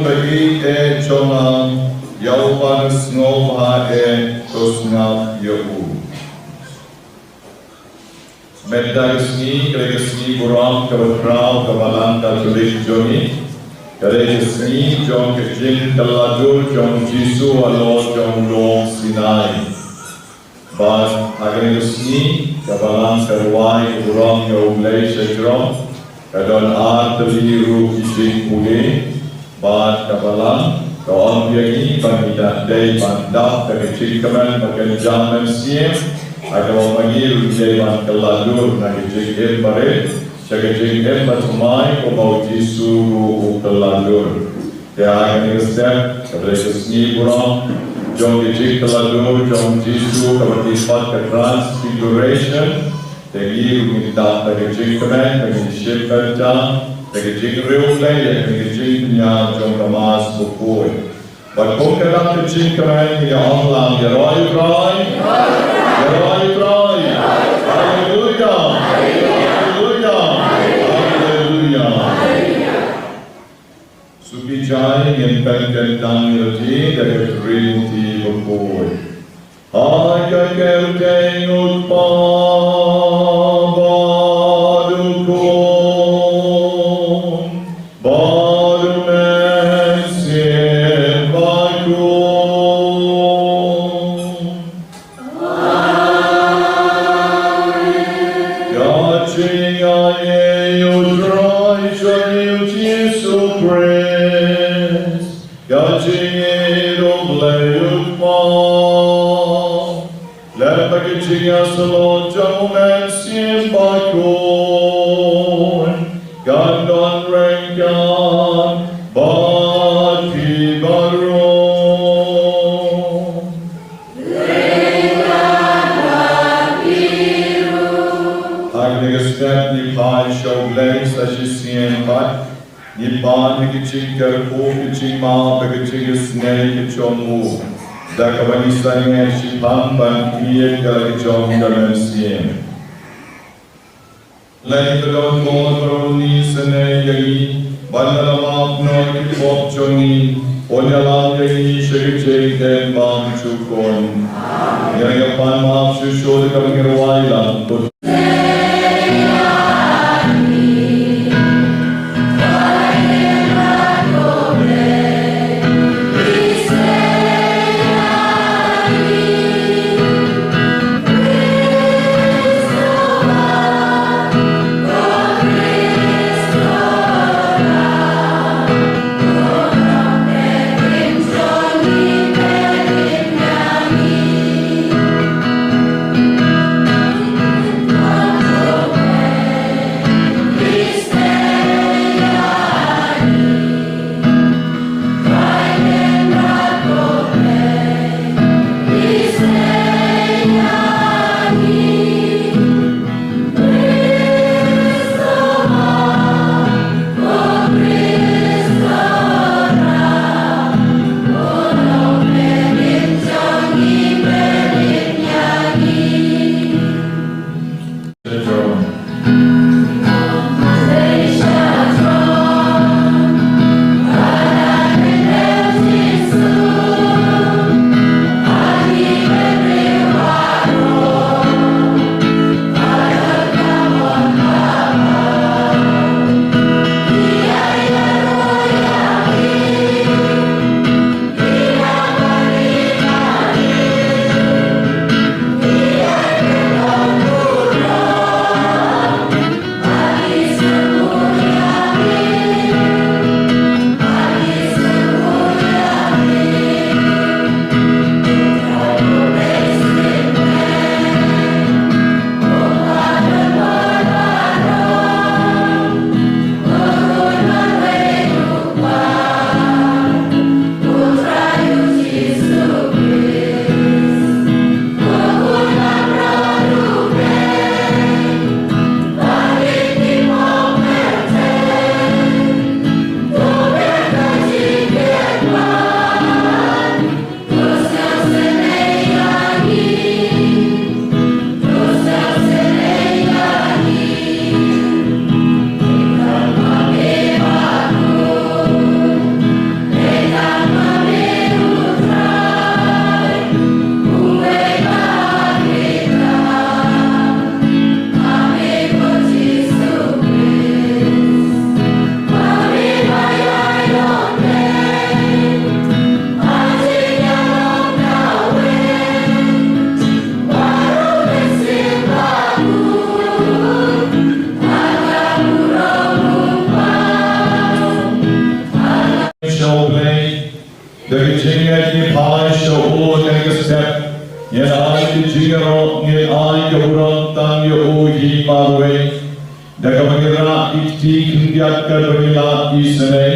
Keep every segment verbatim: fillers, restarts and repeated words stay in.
Ba ïeit eh jong nga, ïa uba nga sngewbha eh, to sngap ïa u. Mynta ka sngi, ka dei ka sngi burom kaba khraw ka Balang Katholik jong ngi. Ka dei ka sngi jong ka jingkylla dur jong u Jisu halor jong u Lum Sinai. Bad ha kane ka sngi ka Balang ka rwai ka burom ïa U Blei shajrong. Ka don ar tylli ruh ki jingpule. Bad ka Balang ka ong ïa ngi ba ngi dei ban dap da ka jingkmen ba kynja mynsiem. Ha kaba ma ngi ruh ngi dei ban kylla dur na ka jingim barit sha ka jingim bathymmai kumba u Jisu ruh u kylla dur. Te ha kane ka step, ka dei ka sngi burom jong ka jingkylla dur jong u Jisu kaba ki khot ka Transfiguration. Te ngi ruh ngin dap da ka jingkmen, da ka jingshim bynta, da ka jingriewblei ïa ka jingpynïar jong ka Mass bakhuid. Bad kum ka dang ka jingkmen, ïa ong lang, ïaroh ïa U Trai, ïaroh ïa U Trai. Haleluya, haleluya, haleluya. Shu pynjah ngin pynkyntang ïa lade da ka Trinity bakhuid. Ha ka kyrteng U Kpa bad U Khun bad U Mynsiem Bakhuid. Ka jingaiei U Trai jong ngi U Jisu Khrist, ka jingïeit U Blei U Kpa, lem bad ka jingïasyllok jong U Mynsiem Bakhuid, kan don ryngkat bad phi baroh. Ha kane ka step ngi phai sha U Blei sa shisien pat, ngi pan ïa ka jingkyrkhu, ka jingmap bad ka jingisynei ka jong u, da kaba ngi sangeh shiphang ban ïeit ïa la ka jong ka mynsiem. Lei ka don bor baroh ngi, isynei ïa ngi ban da la map noh ki pop jong ngi, ban ïalam ïa ngi sha ka jingdon bymjukut. Ngi la ïa pan map shuh shuh da kaba ngi rwai lang. Sha U Blei, da ka jingngeit ngi phai sha u ha kane ka step. Ngin ai ka jingïaroh, ngin ai ka burom tang ïa u hi marwei. Da kaba ngi rah ïa ka kti khyndiat katba ngi lap isynei.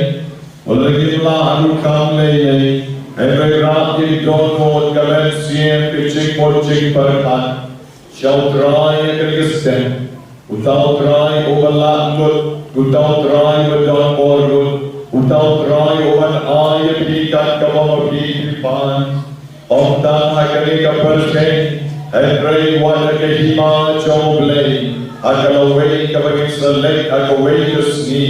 Wat la ngim lah ruh kam lei lei, hynrei rah ïa ka dohnud, ka mynsiem, ka jingmut jingpyrkhat. Sha U Trai ha kane ka step. Uta U Trai uba lah lut, uta U Trai uba don bor lut, uta U Trai uban ai ïa phi kat kaba ma phi phi pan. Ym tang ha kane ka pyrthei, hynrei wat ha ka hima jong U Blei, ha ka lawei kaba ngin sa leit ha kawei ka sngi,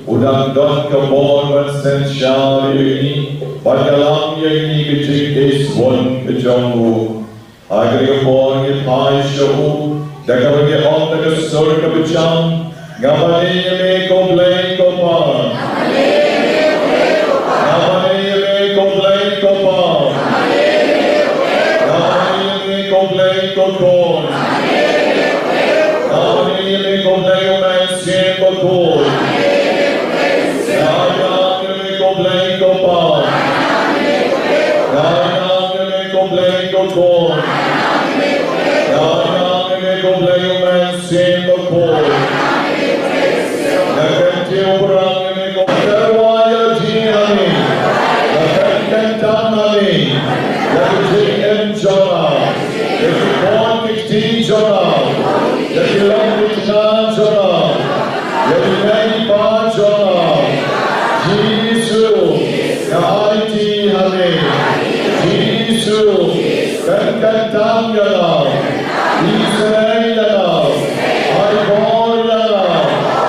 u dang don ka bor ban synshar ïa ngi, bad ïalam ïa ngi ka jingïeit bun ka jong u. Ha kane ka por ngi phai sha u, da kaba ngi ong da ka sur kaba jam, Nga mane ïa me ko Blei ko Pa. Nga mane ïa me ko Blei ko Pa. Nga mane ïa me ko Blei ko Pa. Nga mane ïa me ko Blei ko Khun. Nga mane ïa me ko Blei u Mynsiem Bakhuid. Nga mane ïa me ko Blei ko Pa. Nga mane ïa me ko Blei ko Khun. Nga mane ïa me ko Blei u Mynsiem Bakhuid. Nga kyntiew prang ïa me ko Blei. Tyrwa ïa jingim. Nga kynkyntang ïa me. Ïa ka jingim jong nga. Ïa ki khun ki kti jong nga. Ïa ki longkmie jong nga. Ïa ki mei ki pa jong nga. Jisu. Nga aiti ha me. Jisu. Kynkyntang ïa nga. Isynei ïa nga. Ai bor ïa nga.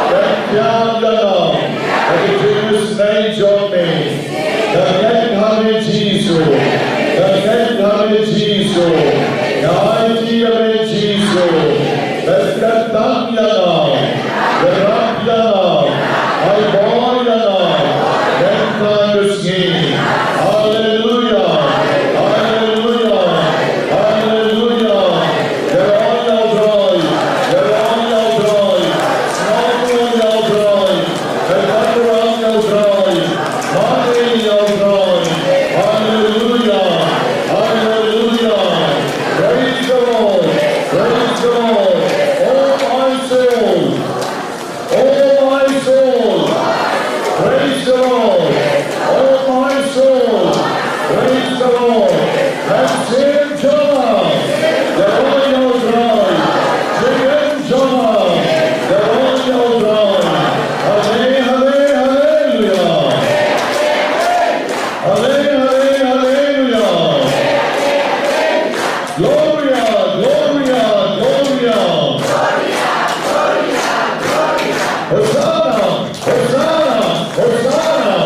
Kyntiat ïa nga. Ha ka jingisynei jong me. Nga ngeit ha me Jisu. Nga ngeit ha me Jisu. Nga aiti ïa me Jisu. Kynkyntang ïa nga. Ïarap ïa nga. Ai bor ïa nga. Mynta ka sngi. Haleluia. Haleluia. Haleluia. Ïaroh ïa U Trai. Ïaroh ïa U Trai. Sngewnguh ïa U Trai. Kyrpad ïa U Trai. Mane ïa U Trai. Haleluia. Haleluia. Praise the Lord. Praise the Lord. Oh my soul. Oh my soul. Praise the Lord. Oh my soul. Praise the Lord. Mynsiem jong nga. Ïaroh ïa U Trai. Jingim jong nga. Ïaroh ïa U Trai. Hale, hale, haleluia. Hale, hale, haleluia. Gloria, gloria, gloria. Hosanna, hosanna, hosanna.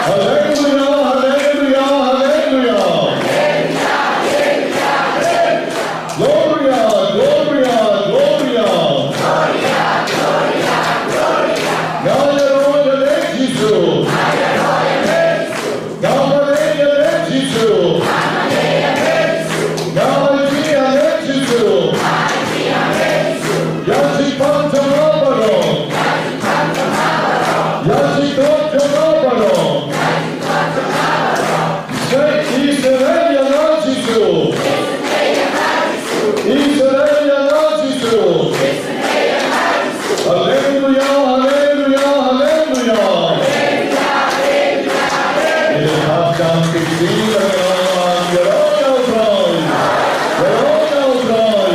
Haleluia, haleluia, haleluia. Gloria, gloria, gloria. Nga ïaroh ïa me Jisu. Nga mane ïa me Jisu. Nga aiti ïa me Jisu. Ïa jingpang jong nga baroh. Ïa jingpang jong nga baroh. Sa isynei ïa nga Jisu. Isynei ïa nga Jisu. Haleluia, haleluia, haleluia. Ïa ka kam ki dei ka kam ïaroh ïa U Trai. Ïaroh ïa U Trai.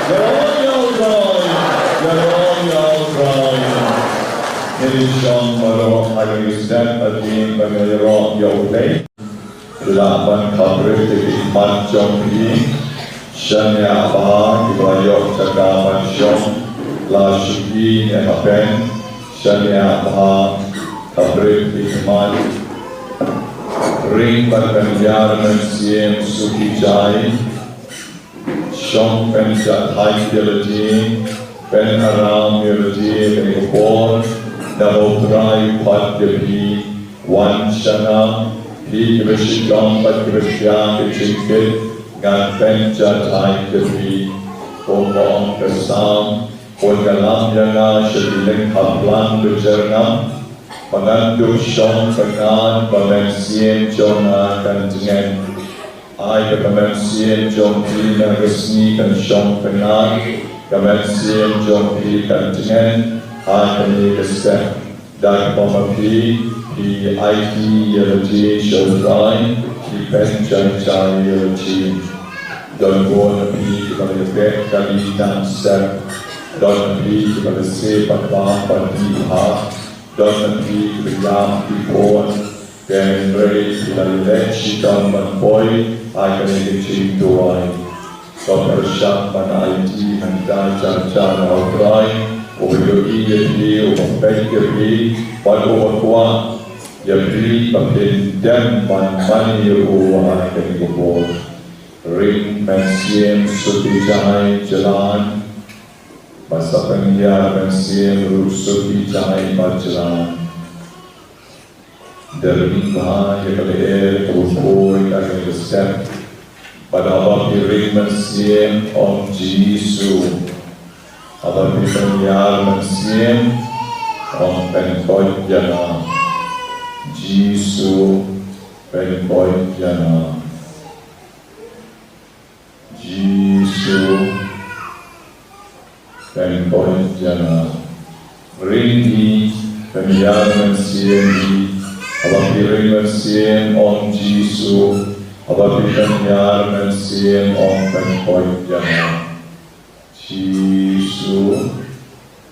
Ïaroh ïa U Trai. Ïaroh ïa U Trai. Ngin ïa shong baroh ha ka step hadien ba ngin ïaroh ïa U Blei. Phi lah ban khapbriew ïa ki khmat jong phi. Shaniah bha kiba la ïoh jaka ban shong. La shuki ne hapen. Shaniah bha, khapbriew ïa ki khmat. Ring bad pynbiar Mynsiem Sukh Ïeit. Shong pynjah thait ïa lade, pynharam ïa lade, pynbor, naba U Trai u pat ïa phi, wan sha nga, phi kiba shitom bad kiba shyiap ka jingkit, ngan pynjah thait ïa phi. Kumba ong ka Salm, un ïalam ïa nga sha ki lieng khaplang ba jyrngam, Ba ngan duh shong thngan, ba mynsiem jong nga kan tngen. Ai ba ka mynsiem jong phi na ka sngi kan shong thngan, ka mynsiem jong phi kan tngen ha kane ka step. Da kaba ma phi, phi aiti ïa lade sha U Trai, phi pynjah jai ïa lade. Don bun na phi kiba la ïabeh kali tang step. Don na phi kiba la sep bad bam bad dih bha. Don na phi kiba ïam ki bun. Hynrei phi la ïaleh shitom ban poi ha kane ka jingduwai. To pyrshang ban aiti mynta jar jar na U Trai, uba ïohi ïa phi, uba peit ïa phi, bad uba kwah ïa phi ba phin dem ban mane ïa u ha kane ka por. Ring mynsiem suk ïa jai jlan, bad sa pynhiar mynsiem ruh suk ïa jai bad jlan. Dei ring bha ïa ka lyer kaba poi ha kane ka step. Bad haba phi ring mynsiem, ong Jisu. Haba phi pynhiar mynsiem, ong pynkoit ïa nga. Jisu, pynkoit ïa nga. Jisu, pynkoit ïa nga. Ring hi, pynhiar mynsiem hi. Haba phi ring mynsiem, ong Jisu. Haba phi pynhiar mynsiem, ong pynkoit ïa nga. Jisu,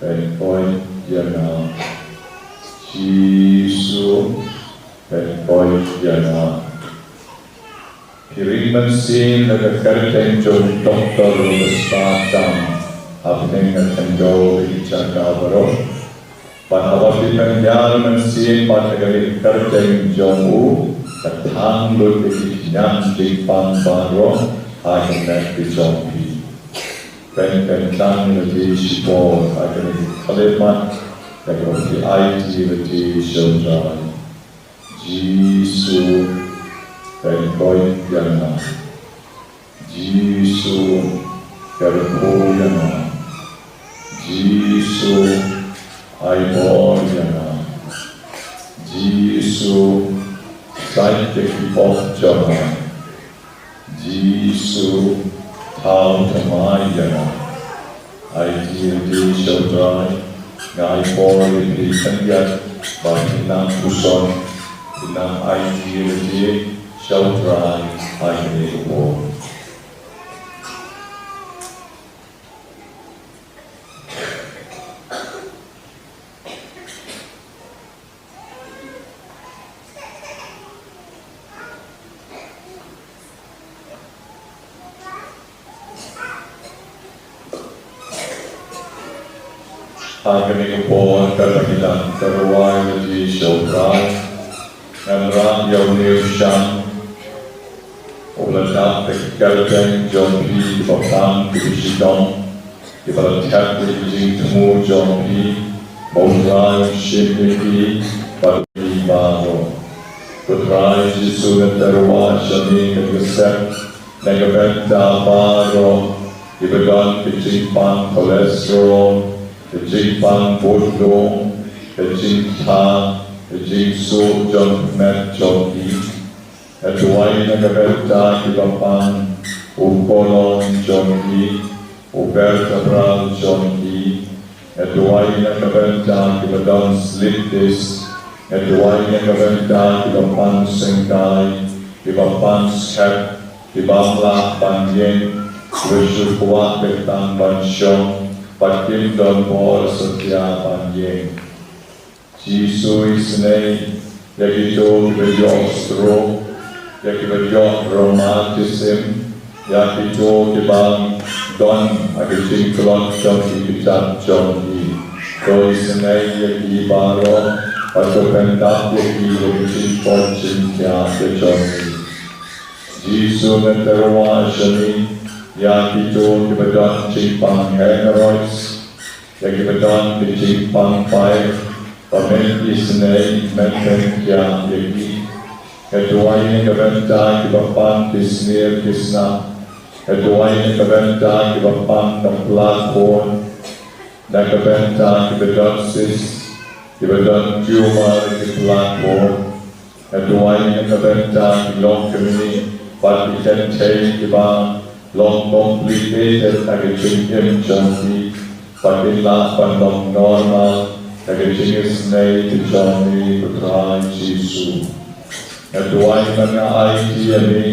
pynkoit ïa nga. Jisu, pynkoit ïa nga. Phi ring mynsiem da ka kyrteng jong u doktor, u spah tam hapdeng ka khyndew bad ki jaka baroh. Bad haba phi pynhiar mynsiem pat da ka kyrteng jong u, ka thang lut ïa ki khñiang jingpang baroh ha ki met ki jong phi. Pyn, pynthang ïa lade shipor ha kane ka khyllipmat, da kaba phi aiti ïa lade sha U Trai. Jisu, pynkoit ïa nga. Jisu, kyrkhu ïa nga. Jisu, ai bor ïa nga. Jisu, sait ïa ki pop jong nga. Jisu, thaw thymmai ïa nga. Aiti ïa lade sha U Trai, nga ai por ïa phi khyndiat, ba phin nang puson, phin nang aiti ïa lade sha U Trai ha kane ka por. Ha kane ka por, katba ngi dang kyrwai ïa lade sha U Trai, ngan rah ïa une u shang uba la dap da ka kyrteng jong phi, kiba pang, kiba shitom, kiba la thep ïa ki jingthmu jong phi, ba U Trai un shim ïa ki bad ïa ngi baroh. Ko Trai Jisu, nga tyrwa sha me ha kane ka step na ka bynta baroh kiba don ki jingpang cholesterol, ki jingpang bun lung, ki jingtha, ki jingsuk jong ka met jong ki. Nga duwai na ka bynta kiba pang u colon jong ki, u vertebral jong ki. Nga duwai na ka bynta kiba don slip disc. Nga duwai na ka bynta kiba pang syngkai, kiba pang skhem, kiba ym lah ban ïeng, kiba shu kwah beit tang ban shong, bad kim don bor satia ban ïeng. Jisu, isynei ïa kito kiba ïoh stroke, ïa kiba ïoh rheumatism, ïa kito kiba don ha ki jingtlot jong ki kjat jong ki. To isynei ïa ki baroh, bad to pyndap ïa ki da ki jingkoit jingkhiah jong ki. Jisu, nga tyrwa sha me ïa kito kiba don jingpang hemorrhoids, ïa kiba don ki jingpang paip, ba men isynei, men pynkhiah ïa ki. Nga duwai na ka bynta kiba pang ki snier ki snam. Nga duwai na ka bynta kiba pang ka pla khun. Na ka bynta kiba don cyst. Kiba don tumor ha ki pla bor. Nga duwai na ka bynta ki longkmie bad ki kynthei kiba long complicated ha ka jingim jong ki, ba kin lah ban long normal ha ka jingisynei ka jong ngi, ko Trai Jisu. Nga duwai bad nga aiti ïa me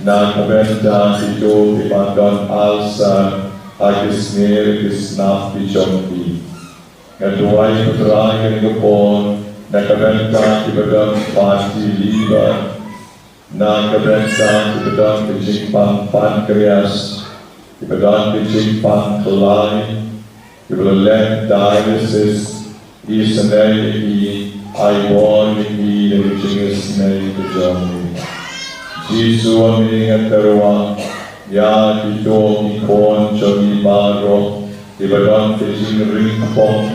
na ka bynta kito kiba don ulcer ha ki snier ki snap ki jong ki. Nga duwai, ko Trai, ha kane ka por na ka bynta kiba don fatty liver, na ka bynta kiba don ka jingpang pancreas, kiba don ka jingpang khlai, kiba la leh dialysis. Isynei ïa ki, ai bor ïa ki da ka jingisynei ka jong me. Jisu, ha me nga tyrwa ïa kito ki khun jong me baroh kiba don ka jingringkpong,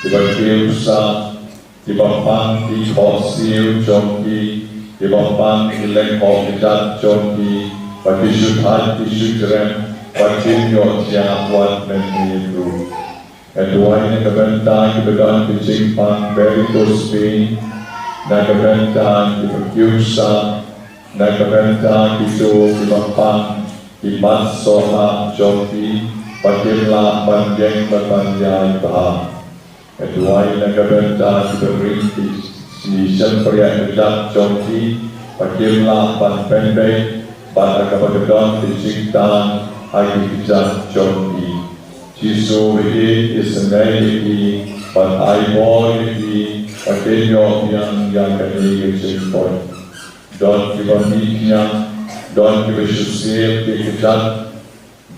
kiba kiew sah, kiba pang ki khohsiew jong ki, kiba pang ki lyngngoh kjat jong ki, ba ki shu thait ki shu jrem, ba kim ïoh jia wat mynmiet ruh. Nga duwai na ka bynta kiba don ka jingpang varicose vein, na ka bynta kiba kiew sah, na ka bynta kito kiba pang ki mat sohkha jong ki, ba kim lah ban ïeng bad ban ïaid bha. Nga duwai na ka bynta kiba rit ki shympriah kjat jong ki, ba kim lah ban pynbeit bad ha kaba ka don ka jingtan ha ki kjat jong ki. Jisu, ïeit, isynei ïa ki bad ai bor ïa ki ba kin ïoh biang ïa kane ka jingkoit. Don kiba mih khñiang, don kiba shu siat ki kjat,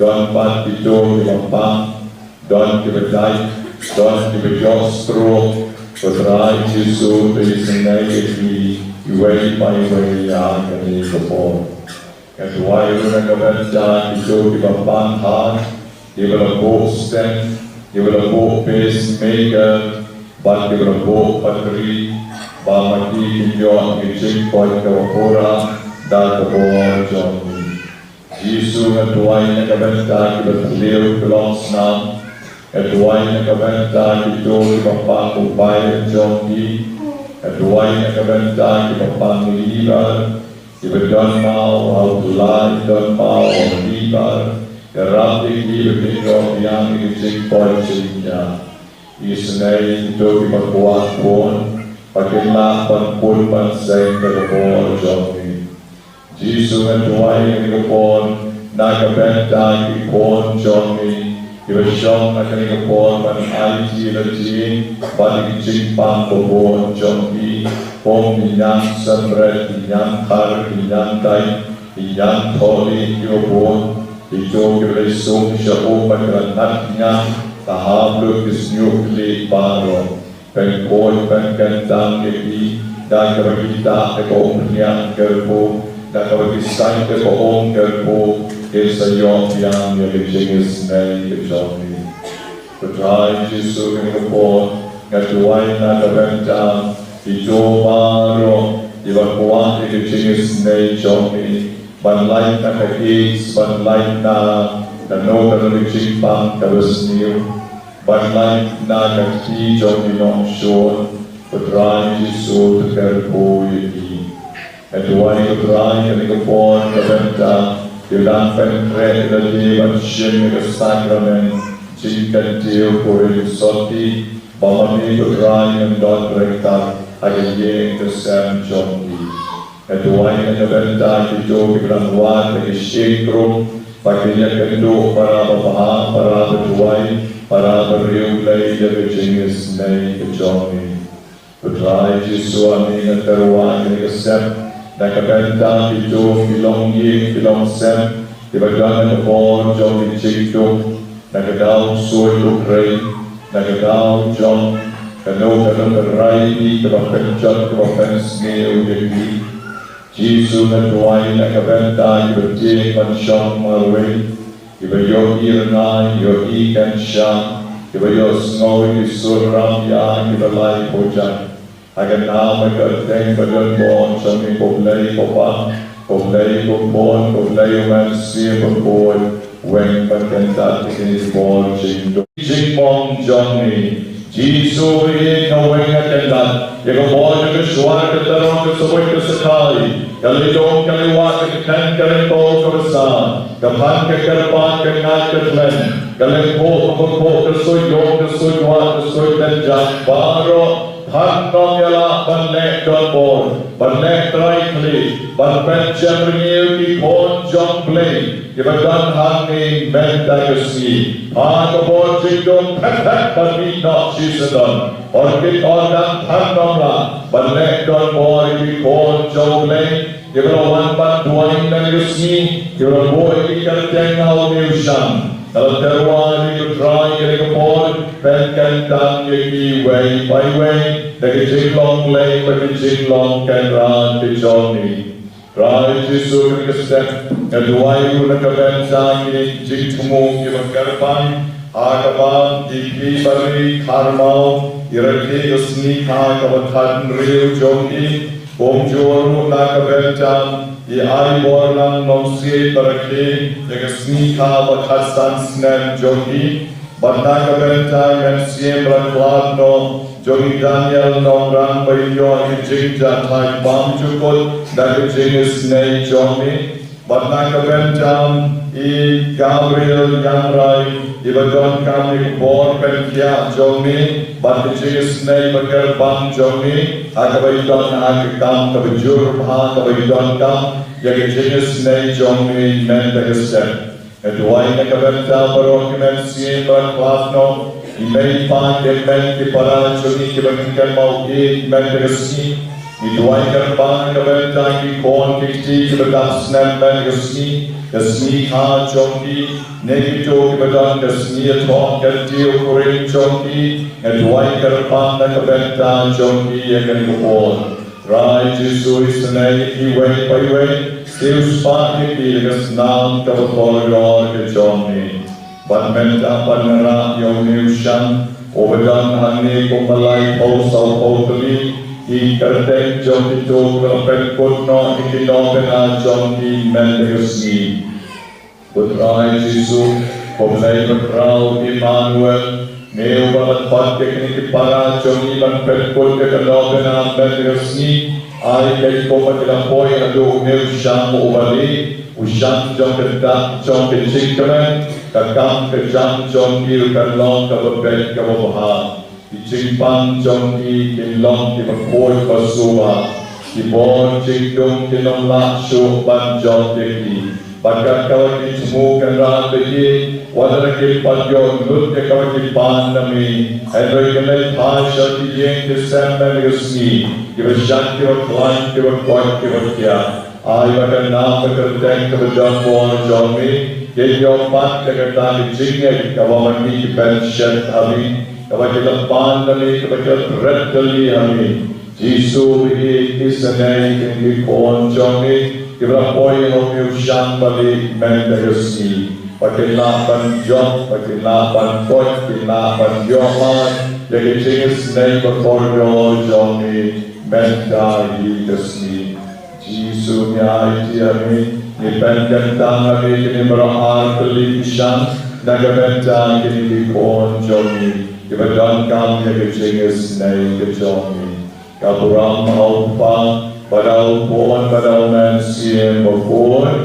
don pat kito kiba pang, don kiba dait, don kiba ïoh stroke. Ko Trai Jisu, to isynei ïa ki iwei pa iwei ha kane ka por. Nga duwai ruh na ka bynta kito kiba pang heart, kiba la buh stent, kiba la buh pacemaker, bad kiba la buh battery, ba ma ki kin ïoh ïa ka jingkoit kaba pura da ka bor jong me. Jisu, nga duwai na ka bynta kiba thliew ki longsnam. Nga duwai na ka bynta kito kiba pang u paip jong ki. Nga duwai na ka bynta kiba pang liver, kiba don maw ha u lai, don maw ha u liver. Ïarap ïa ki ba kin ïoh biang ïa ka jingkoit jingkhiah. Isynei ïa kito kiba kwah bun, ba kin lah ban bun ban seng da ka bor jong me. Jisu, nga duwai ha kane ka por na ka bynta ki khun jong me kiba shong ha kane ka por ban aiti lade bad ïa ki jingpang ba bun jong ki, kum ki niam symret, ki niam khar, ki niam dait, ki niam thohlieh kiba bun, kito kiba la sum sha um bad ki la ngat khñiang, ka hap lut ki shñiuh khlieh baroh. Pynkhuid pynkyntang ïa ki da kaba ki tah da ka umphniang kyrpang, da kaba ki sait da ka um kyrpang, kin sa ïoh biang ïa ka jingisynei ka jong me. Ko Trai Jisu, ha kane ka por nga duwai na ka bynta kito baroh kiba kwah ïa ka jingisynei jong me, ban lait na ka AIDS, ban lait na kano kano ka jingpang kaba sniew, ban lait na ka kti jong ki nongshun. Ko Trai Jisu, to kyrpang ïa ki. Nga duwai, ko Trai, ha kane ka por na ka bynta kiba dang pynkhreh ïa lade ban shim ïa ka sakramen jingkyntiew kurim sotti, ba ma me, ko Trai, men don ryngkat ha ka ïing ka sem jong ki. Nga duwai na ka bynta kito kiba dang wad ha ki shyieng krum, ba kin ïakynduh para babha, para baduwai, para bariewblei ïa ka jingisynei ka jong me. Ko Trai Jisu, ha me nga tyrwa ha kane ka step na ka bynta kito ki longïing ki longsem kiba don ha ka bor jong ki jingduk, na ka daw suid u khrei, na ka daw jong kano kano ka rai kaba pynjot kaba pynsniew ïa ki. Jisu, nga duwai na ka bynta kiba tieng ban shong marwei, kiba ïohi rngai, ïohi kynsha, kiba ïohsngew ïa ki sur rangïa kiba lai bujat. Ha ka nam ka kyrteng ba donbor jong me, ko Blei ko Pa, ko Blei ko Khun, ko Blei u Mynsiem Bakhuid, weng bad kyntat ïa kine ki bor jingduk. Jingmong jong me, Jisu, ïeit, nga weng, nga kyndat ïa ka bor jong ka shuwa, ka tyrwa, ka subait, ka shatai, ka leit um, ka leit wah, ka kynthei, ka leit to, ka basa, ka phan, ka kyrpad, ka ngait, ka khlem, ka leit phuh, ka phuh, ka suid um, ka suid wah, ka suid lynjang, baroh phan ong ïa la ban leh donbor, ban leh trai khlieh, ban pynjem rngiew ki khun jong Blei kiba don hangne mynta ka sngi. Ha ka bor jingdum phet phet ban mih noh shisyndon. Orkit organ phan ong la ban leh donbor ïa ki khun jong Blei kiba la wan ban duwai mynta ka sngi, kiba la buh ïa ki kyrteng ha une u shang. Ka la tyrwa ïa ki, Trai, ïa ka bor, pynkyntang ïa ki iwei pa iwei da ka jinglong Blei bad ka jinglong Kynrad ka jong ngi. Trai Jisu, ha kane ka step nga duwai ruh na ka bynta kine ki jingthmu kiba kyrpang ha kaba ki pli bari kharmaw, i rakhe ka sngi kha kaba khathynriew jong ki. Kumjuh ruh na ka bynta i Aiborlang Nongsiej ba rakhe ïa ka sngi kha ba khatsan snem jong ki. Bad na ka bynta i Mynsiem Bakhlad noh jong i Daniel Nongrang ba i ïoh ïa ka jingjahthait bymjukut da ka jingisynei jong me. Bad na ka bynta i Gabriel Ïangrai iba donkam ïa ka bor pynkhiah jong me bad ka jingisynei ba kyrpang jong me ha kaba i don ha ka kam kaba jur bha kaba i donkam ïa ka jingisynei jong me mynta ka step. Nga duwai na ka bynta baroh ki mynsiem ba la khlad noh, i mei i pa, ki hynmen ki para jong ngi kiba ngi kynmaw ïeit mynta ka sngi. Ngi duwai kyrpang na ka bynta ki khun ki kti kiba dap snem mynta ka sngi, ka sngi kha jong ki, ne kito kiba don ka sngi ïathoh kyntiew kurim jong ki. Nga duwai kyrpang na ka bynta jong ki ïa kane ka por. Trai Jisu, isynei ïa ki iwei pa iwei, siew spah ïa ki da ka snam kaba kordor ka jong me. Bad mynta pat nga rah ïa une u shang uba don hangne kumba laiphew sawphew tylli ki kyrteng jong kito kiba la pynkut noh ïa ki nongpynïaid jong ki mynta ka sngi. Ko Trai Jisu, ko Blei ba khraw Immanuel, me uba la khot ïa kine ki para jong ngi ban pynkut ïa ka nongpynïaid mynta ka sngi, ai keiñ kumba ki la poi haduh une u shang uba lieh, u shang jong ka dak jong ka jingkmen, ka kam ka jam jong ki ruh kan long kaba beit kaba bha. Ki jingpang jong ki kin long kiba khuid ba suba. Ki bor jingdum kin ym lah shuh ban jot ïa ki. Bad kat kaba ki thmu Kynrad ba ïeit, wat la kim pat ïoh lut ïa kaba ki pan na me, hynrei kin leit phai sha ki ïing ki sem mynta ka sngi, kiba shait kiba khlaiñ, kiba koit kiba khiah. Ai ba ka nam ka kyrteng kaba don bor jong me kin ïoh pat da kata ka jingngeit kaba ma ngi ki pynshet ha me, kaba ki la pan na me, kaba ki la bret tylli ha me. Jisu ba ïeit, isynei ïa kine ki khun jong me kiba la poi ha une u shang ba lieh mynta ka sngi, ba kin lah ban jop, ba kin lah ban koit, kin lah ban ïoh mar ïa ka jingisynei ba kordor jong me mynta hi ka sngi. Jisu, ngi aiti ha me, ngi pynkyntang ha me kine baroh ar tylli ki shang na ka bynta kine ki khun jong me kiba donkam ïa ka jingisynei ka jong me. Ka burom ha u Kpa bad ha u Khun bad ha u Mynsiem Bakhuid.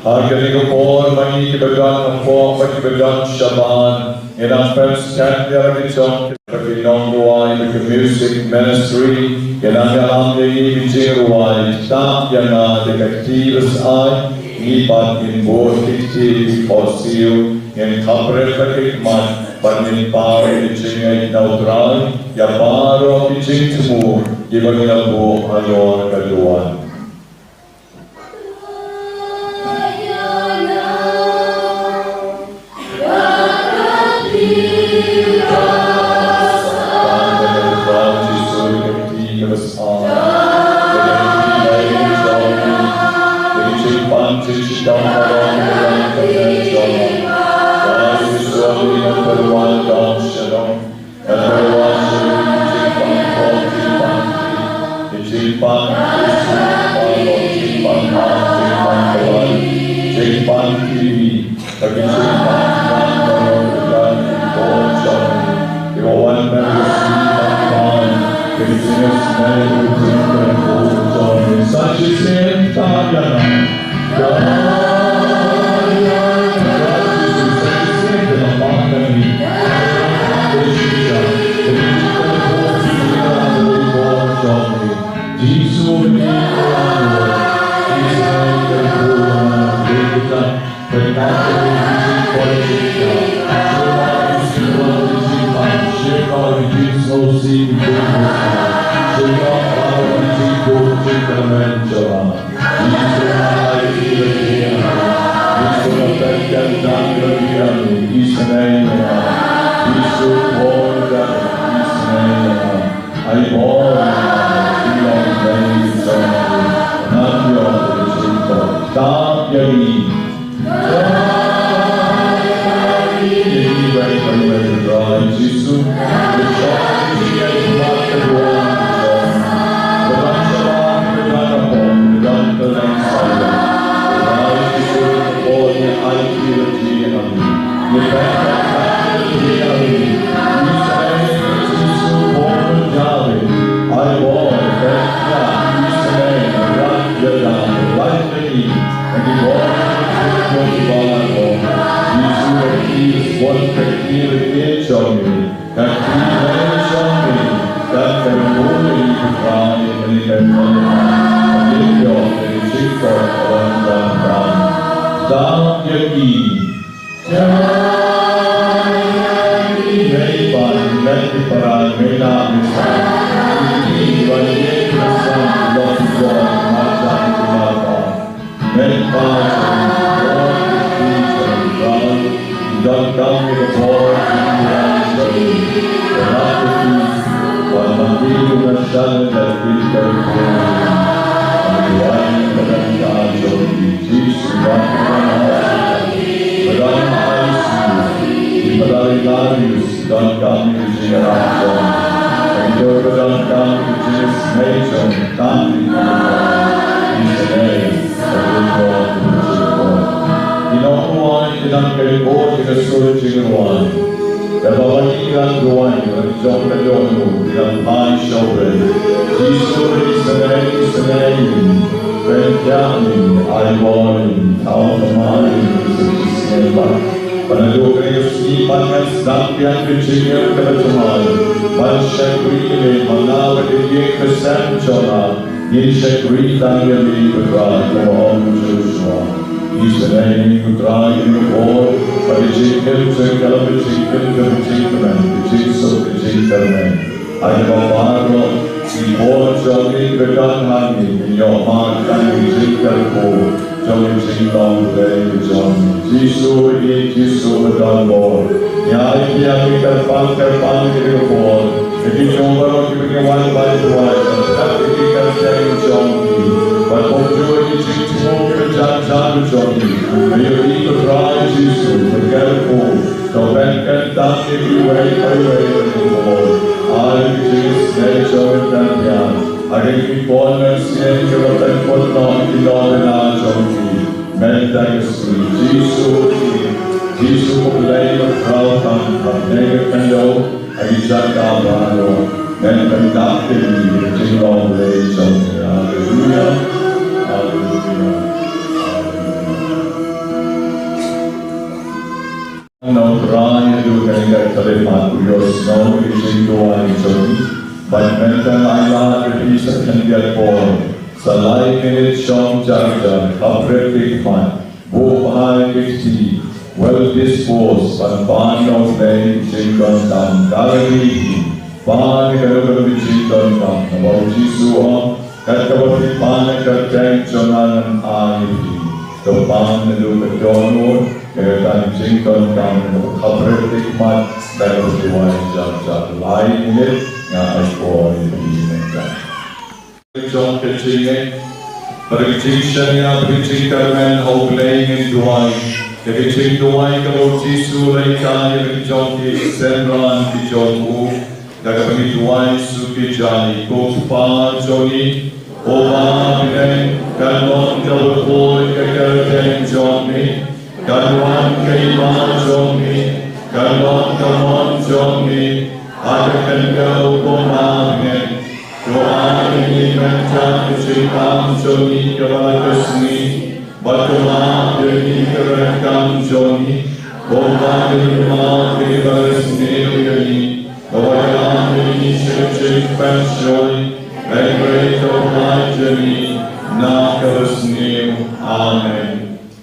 Ha kane ka por ma ngi kiba don hapoh bad kiba don shabar, ngin nang pynskhem ïa la ki jong kiba ki nongrwai, ba ki music ministry, ngin nang ïalam ïa ngi ki jingrwai, tap ïa nga da ka kti ba shai, ngi pat ngin bud ki kti ki khohsiew, ngin khapret la ki khmat, bad ngin paw ïa ki jingngeit na u Trai ïa baroh ki jingthmu kiba ngi la buh halor ka duwan.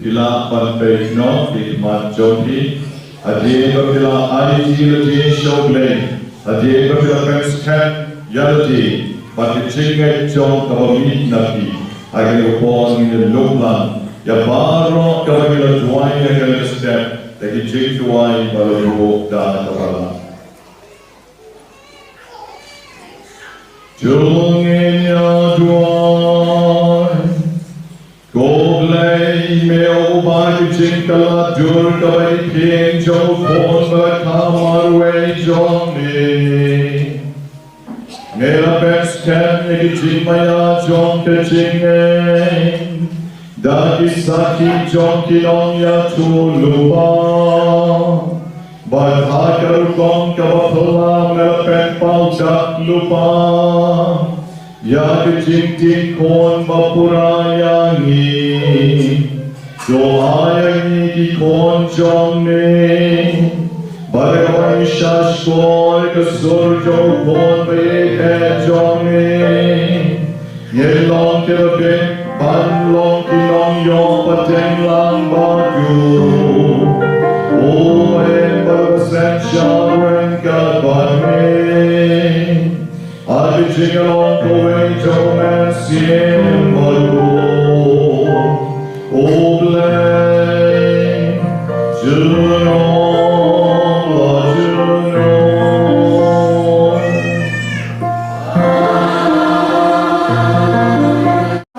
Phi lah ban peit noh ki khmat jong phi. Hadien ba phi la aiti lade sha U Blei, Hadien ba phi la pynskhem ïa lade bad ka jingngeit jong kaba mih na phi, ha kane ka por ngin ïa lum lang ïa baroh kaba ngi la duwai ha kane ka step da ki jingduwai ba la buh da kaba lah. To ngin ïa duwai. Ko Blei, me uba ka jingkylla dur kaba iphieng jong u khun ba la kha marwei jong me. Me la pynskhem ïa ki jingmaïa jong ka jingngeit da ki sakhi jong ki nongïathuhlypa. Bad ha ka rukom kaba phylla me la pynpaw dak lypa ïa ka jingtieng khun ba pura ïa ngi. To ai ïa ngi ki khun jong me, bad kaba ngi sha shkor ïa ka sur jong u khun ba ïeit jong me. Ngin long ki rabit ban long ki nongïoh pateng lang bad u. U ïeit bad u synshar ryngkat bad me. Ha ka jinglong kawei jong u Mynsiem Bakhuid, U Blei, junom la junom.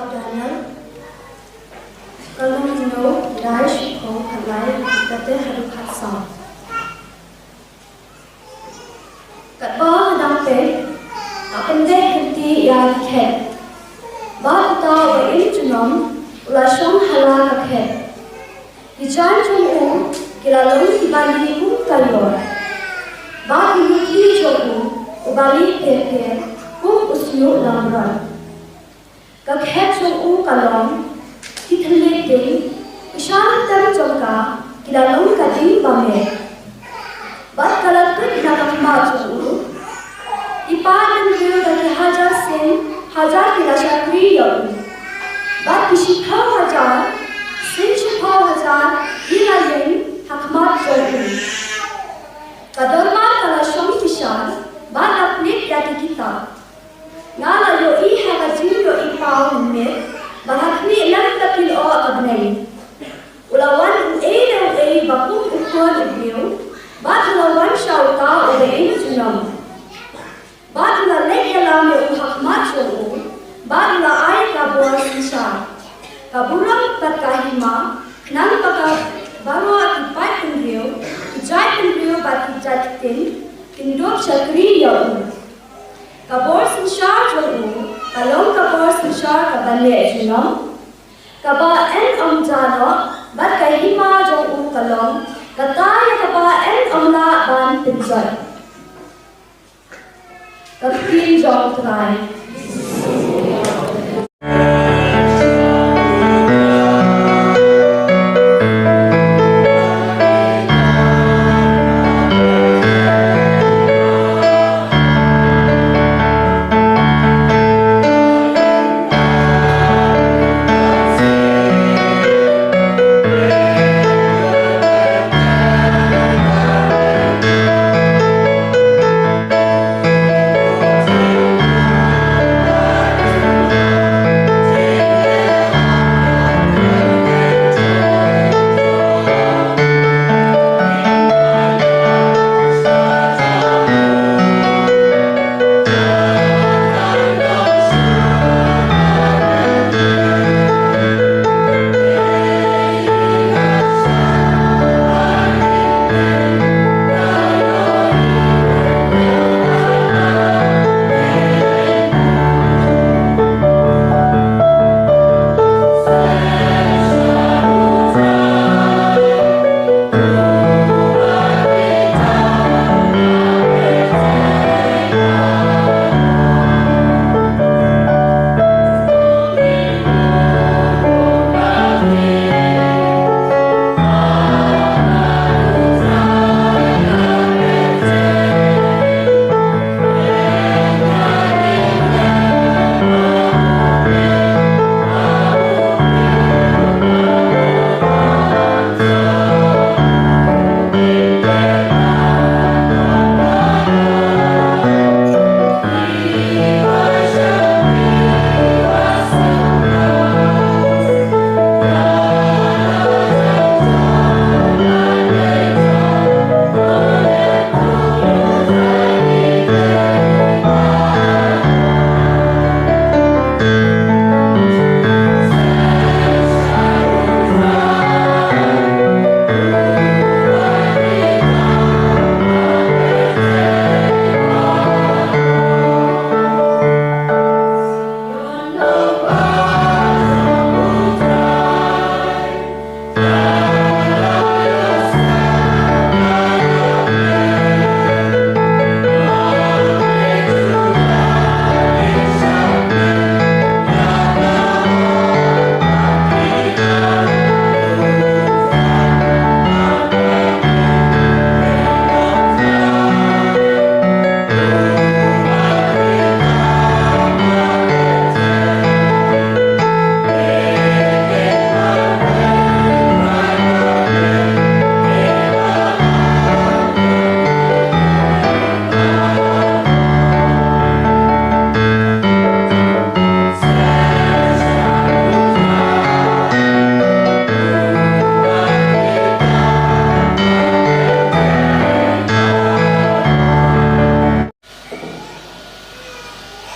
Daniel, ka lynnong khyndai, shiphew, khatlai, khatlai haduh khatsaw. Katba nga dang peit, nga pyndep kynti ïa ki khet. Bad uta uba im junom u la shong ha la ka khet. Ki jaiñ jong u ki la long kiba ïaid kum ka ïor. Bad ki lynti jong u, u bali pher pher kum u shñiuh langbrot. Ka khet jong u ka long ki thylliej ding, ki shan tem jong ka ki la long ka ding ba meh. Bad ka la tuid na ka khmat jong u. Ki paid bynriew da ki hajar sien hajar ki la shakri ïa u. Bad ki shiphew hajar sien shiphew hajar ki la ïeng ha khmat jong u. Ka dorbar ka la shong kishar bad la pynlip ïa ki kitab. Nga la ïohi ha ka jingïohi paw mynmiet ba ha khmih lem ka pynlong ka bneng. U la wan uei ne uei ba kum u Khun u briew, bad u la wan sha uta uba im junom. Bad u la leit ïalam ïa u ha khmat jong u, bad u la ai ka bor synshar, ka burom bad ka hima, khnang ba ka baroh ki paid bynriew, ki jaid bynriew bad ki jaid ktien kin dup shakri ïa u. Ka bor synshar jong u ka long ka bor synshar kaba neh junom, kaba yn ym jah noh, bad ka hima jong u ka long kata ïa kaba yn ym lah ban pynjot. Ka ktien jong U Trai.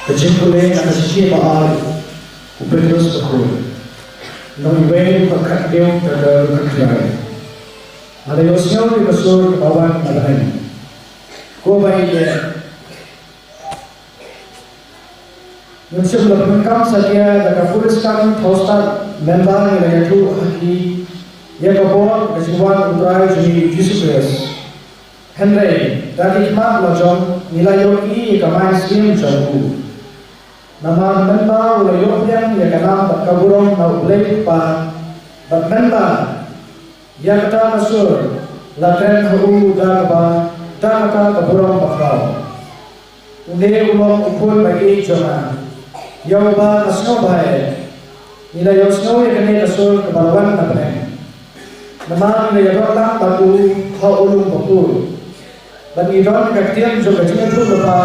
Ka jingpule na ka shithi ba ar u Petrus bakhuid. Nong iwei ba khat dei ka ka ka khlai. Nga la ïohsngew ïa ka sur kaba wan na bneng. Ko ba ïa Ngin shem la pyndonkam satia da ka puriskam thaw stad member ngi la ïathuh ha ki ïa ka bor ka jingwan u Trai jong ngi Jisu Khrist. Hynrei da ki khmat la jong ngi la ïohi ïa ka mynsiem jong u. Namar mynba u la ïoh pdiang ïa ka nam bad ka burom na U Blei Kpa bad mynba ïa kata ka sur la kren ha u da kaba da kata ka burom bakhraw. Une u long u khun ba ïeit jong nga, ïa uba nga sngewbha eh. Ngi la ïohsngew ïa kane ka sur kaba la wan na bneng. Namar ngi la ïadon lang bad u ha u lum bakhuid. Bad ngi don ka ktien jong ka jingïathuhlypa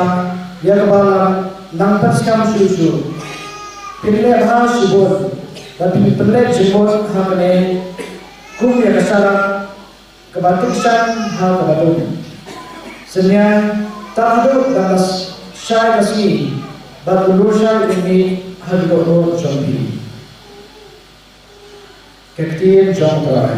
ïa kaba la nang pynskhem shuh shuh. Phin leh bha shibun bad phin pynleit jingmut ha kane kum ïa ka sharak kaba tyngshaiñ ha kaba dum. Synñia, tad haduh ba ka shai ka sngi bad u lur shai u mih ha ki dohnud jong phi. Ka ktien jong U Trai.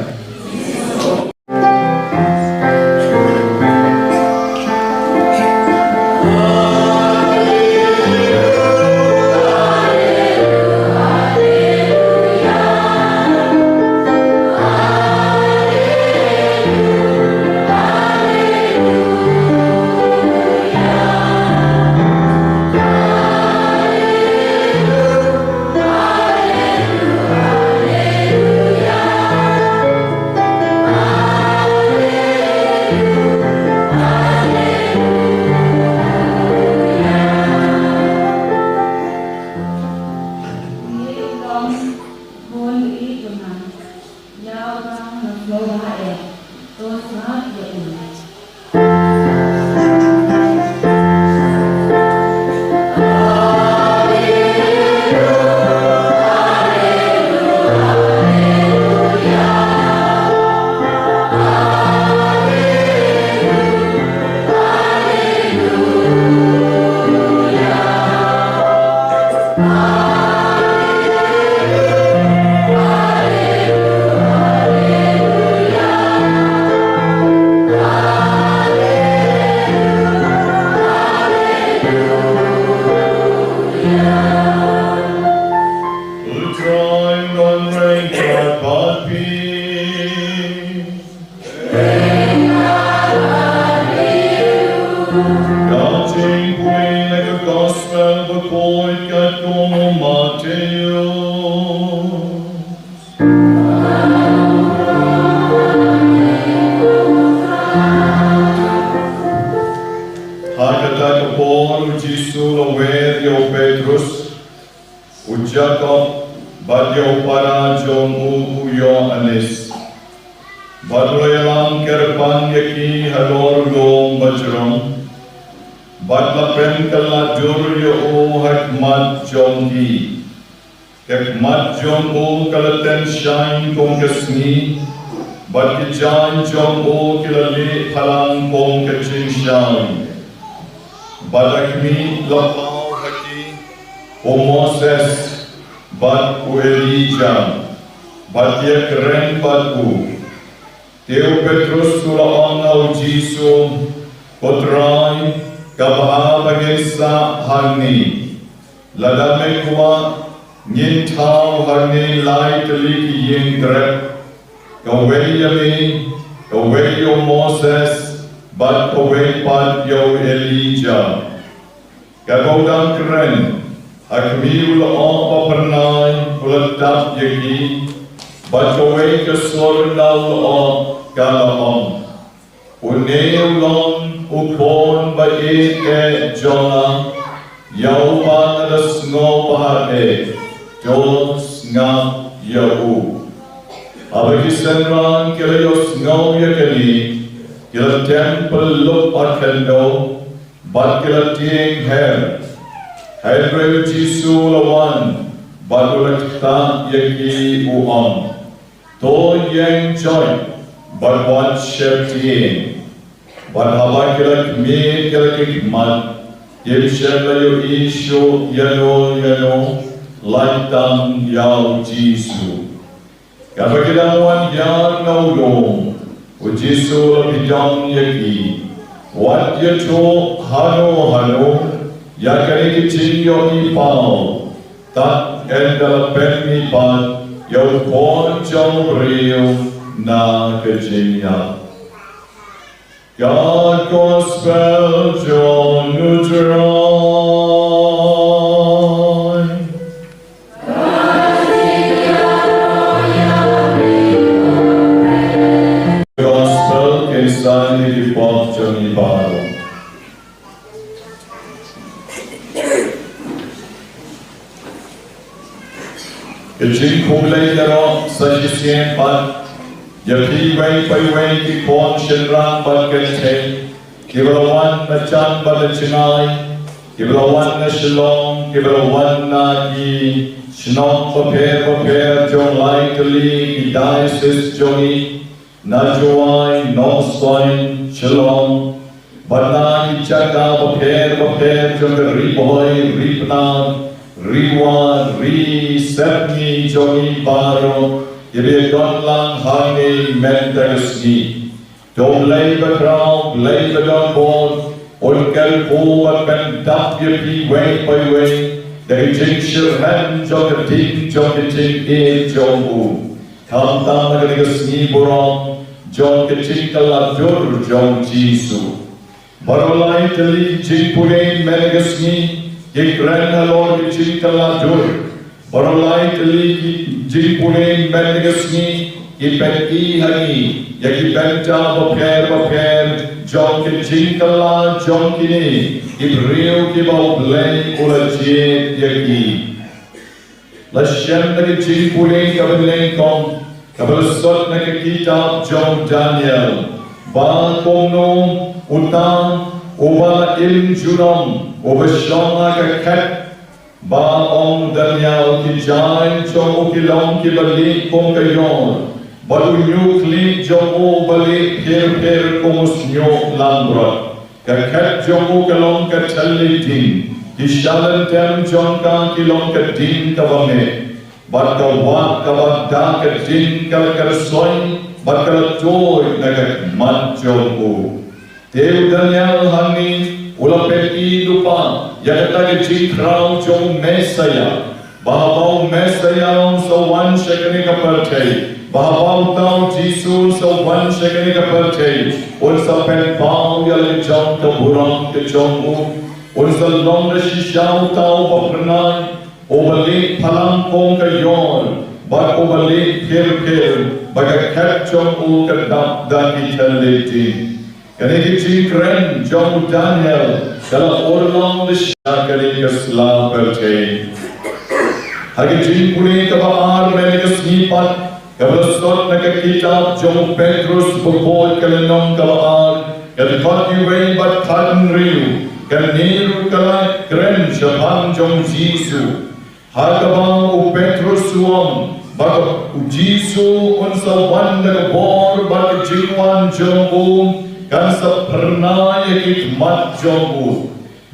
U Trai un ring bad phi. Ka jingpule na ka Gospel bakhuid katkum u Mathaios. Ha kata ka por u Jisu u la wer ïa u Petrus, u Jakob bad ïa u para jong u u Ïoannis. Bad u la ïalam kyrpang ïa ki halor u lum bajrong. Bad la pynkylla dur ïa u ha khmat jong ki. Ka khmat jong u ka la tynshaiñ kum ka sngi, bad ki jaiñ jong u ki la lih phalang kum ka jingshai. Bad ha khmih la paw ha ki u Moses bad u Elijah, bad ki ïakren bad u. Te u Petrus u la ong ha u Jisu, Ko Trai, ka bha ba ngin sah hangne. Lada me kwah, ngin thaw hangne lai tylli ki ïing drep, kawei ïa me, kawei ïa u Moses, bad kawei pat ïa u Elijah. Katba u dang kren, ha khmih u la ong ba phyrnai u la tap ïa ki, bad kawei ka sur na u la ong, ka la ong, Une u long u Khun ba ïeit eh jong nga, ïa uba nga da sngewbha eh, to sngap ïa u. Haba ki synran ki la ïohsngew ïa kane, ki la tem pyllup ha khyndew, bad ki la tieng her. Hynrei u Jisu u la wan, bad u la ktah ïa ki u ong, To ïeng joit, bad wat sheptieng. Bad haba ki la khmih ki la khmat, Kim shym la ïohi shuh ïano ïano, lait tang ïa u Jisu. Katba ki dang wan hiar na u lum, u Jisu u la pdiang ïa ki, wat ïathuh hano hano ïa kane ka jingïohi paw. Tad ynda la pyni pat ïa u Khun jong u briew na ka jingïap. Ka Gospel jong u Trai. Gospel ka insan ïa ki pop jong ngi baroh. Ka jingkhublei ïaroh sa shisien pat ïa phi iwei pa iwei ki khun shynrang bad kynthei kiba la wan na jan bad na jngai, kiba la wan na Shillong, kiba la wan na ki shnong bapher bapher jong lai tylli ki diocese jong ngi, na Jowai, Nongstoiñ, Shillong, bad na ki jaka bapher bapher jong ka Ri Bhoi, Ri Pnar, Ri War, Ri Sepngi jong ngi baroh, kiba ïadon lang hangne mynta ka sngi. To U Blei ba khraw, Blei ba don bor, un kyrkhu bad pyndap ïa phi iwei pa iwei da ka jingshyrkhei jong ka ding jong ka jingïeit jong u. Khamtam na kane ka sngi burom jong ka jingkylla dur jong u Jisu. Baroh lai tylli ki jingpule mynta ka sngi ki kren halor ka jingkylla dur. Baroh lai tylli ki jingpule mynta ka sngi ki pyni ha ngi ïa ki bynta bapher bapher jong ka jingkylla jong kine ki briew kiba U Blei u la jied ïa ki. La shem da ka jingpule kaba nyngkong kaba la sot na ka kitab jong u Daniel, ba kumno uta uba la im junom uba shong ha ka khet, ba ong u Daniel, ki jaiñ jong u ki long kiba lieh kum ka ïor, bad u ñiuhkhlieh jong u uba lieh pher pher kum u shñiuh langbrot. Ka khet jong u ka long ka thylliej ding, ki shalynter jong ka ki long ka ding kaba mih, bad ka wah kaba da ka ding ka la kyrsoi bad ka la tuid na ka khmat jong u. Te u Daniel hangne u la pyni lypa ïa kata ka jingkhraw jong u Messaïah. Ba haba u Messaïah un sa wan sha kane ka pyrthei, ba haba uta u Jisu un sa wan sha kane ka pyrthei, un sa pynpaw ïa la ka jong ka burom ka jong u, un sa long da shisha uta uba phyrnai, uba lieh phalang kum ka ïor, bad uba lieh pher pher, ba ka khet jong u ka dap da ki thylliej ding. Kane ka jingkren jong u Daniel ka la urlong da shisha kane ka sla pyrthei. Ha ka jingpule kaba ar mynta ka sngi pat kaba la sot na ka kitab jong u Petrus bakhuid ka lynnong kaba ar, ka dkhot kawei bad khathynriew, kane ruh ka la kren shaphang jong u Jisu. Ha kaba u Petrus u ong ba u Jisu un sa wan da ka bor bad ka jingwan jong u, kan sa phyrnai ïa ki khmat jong u.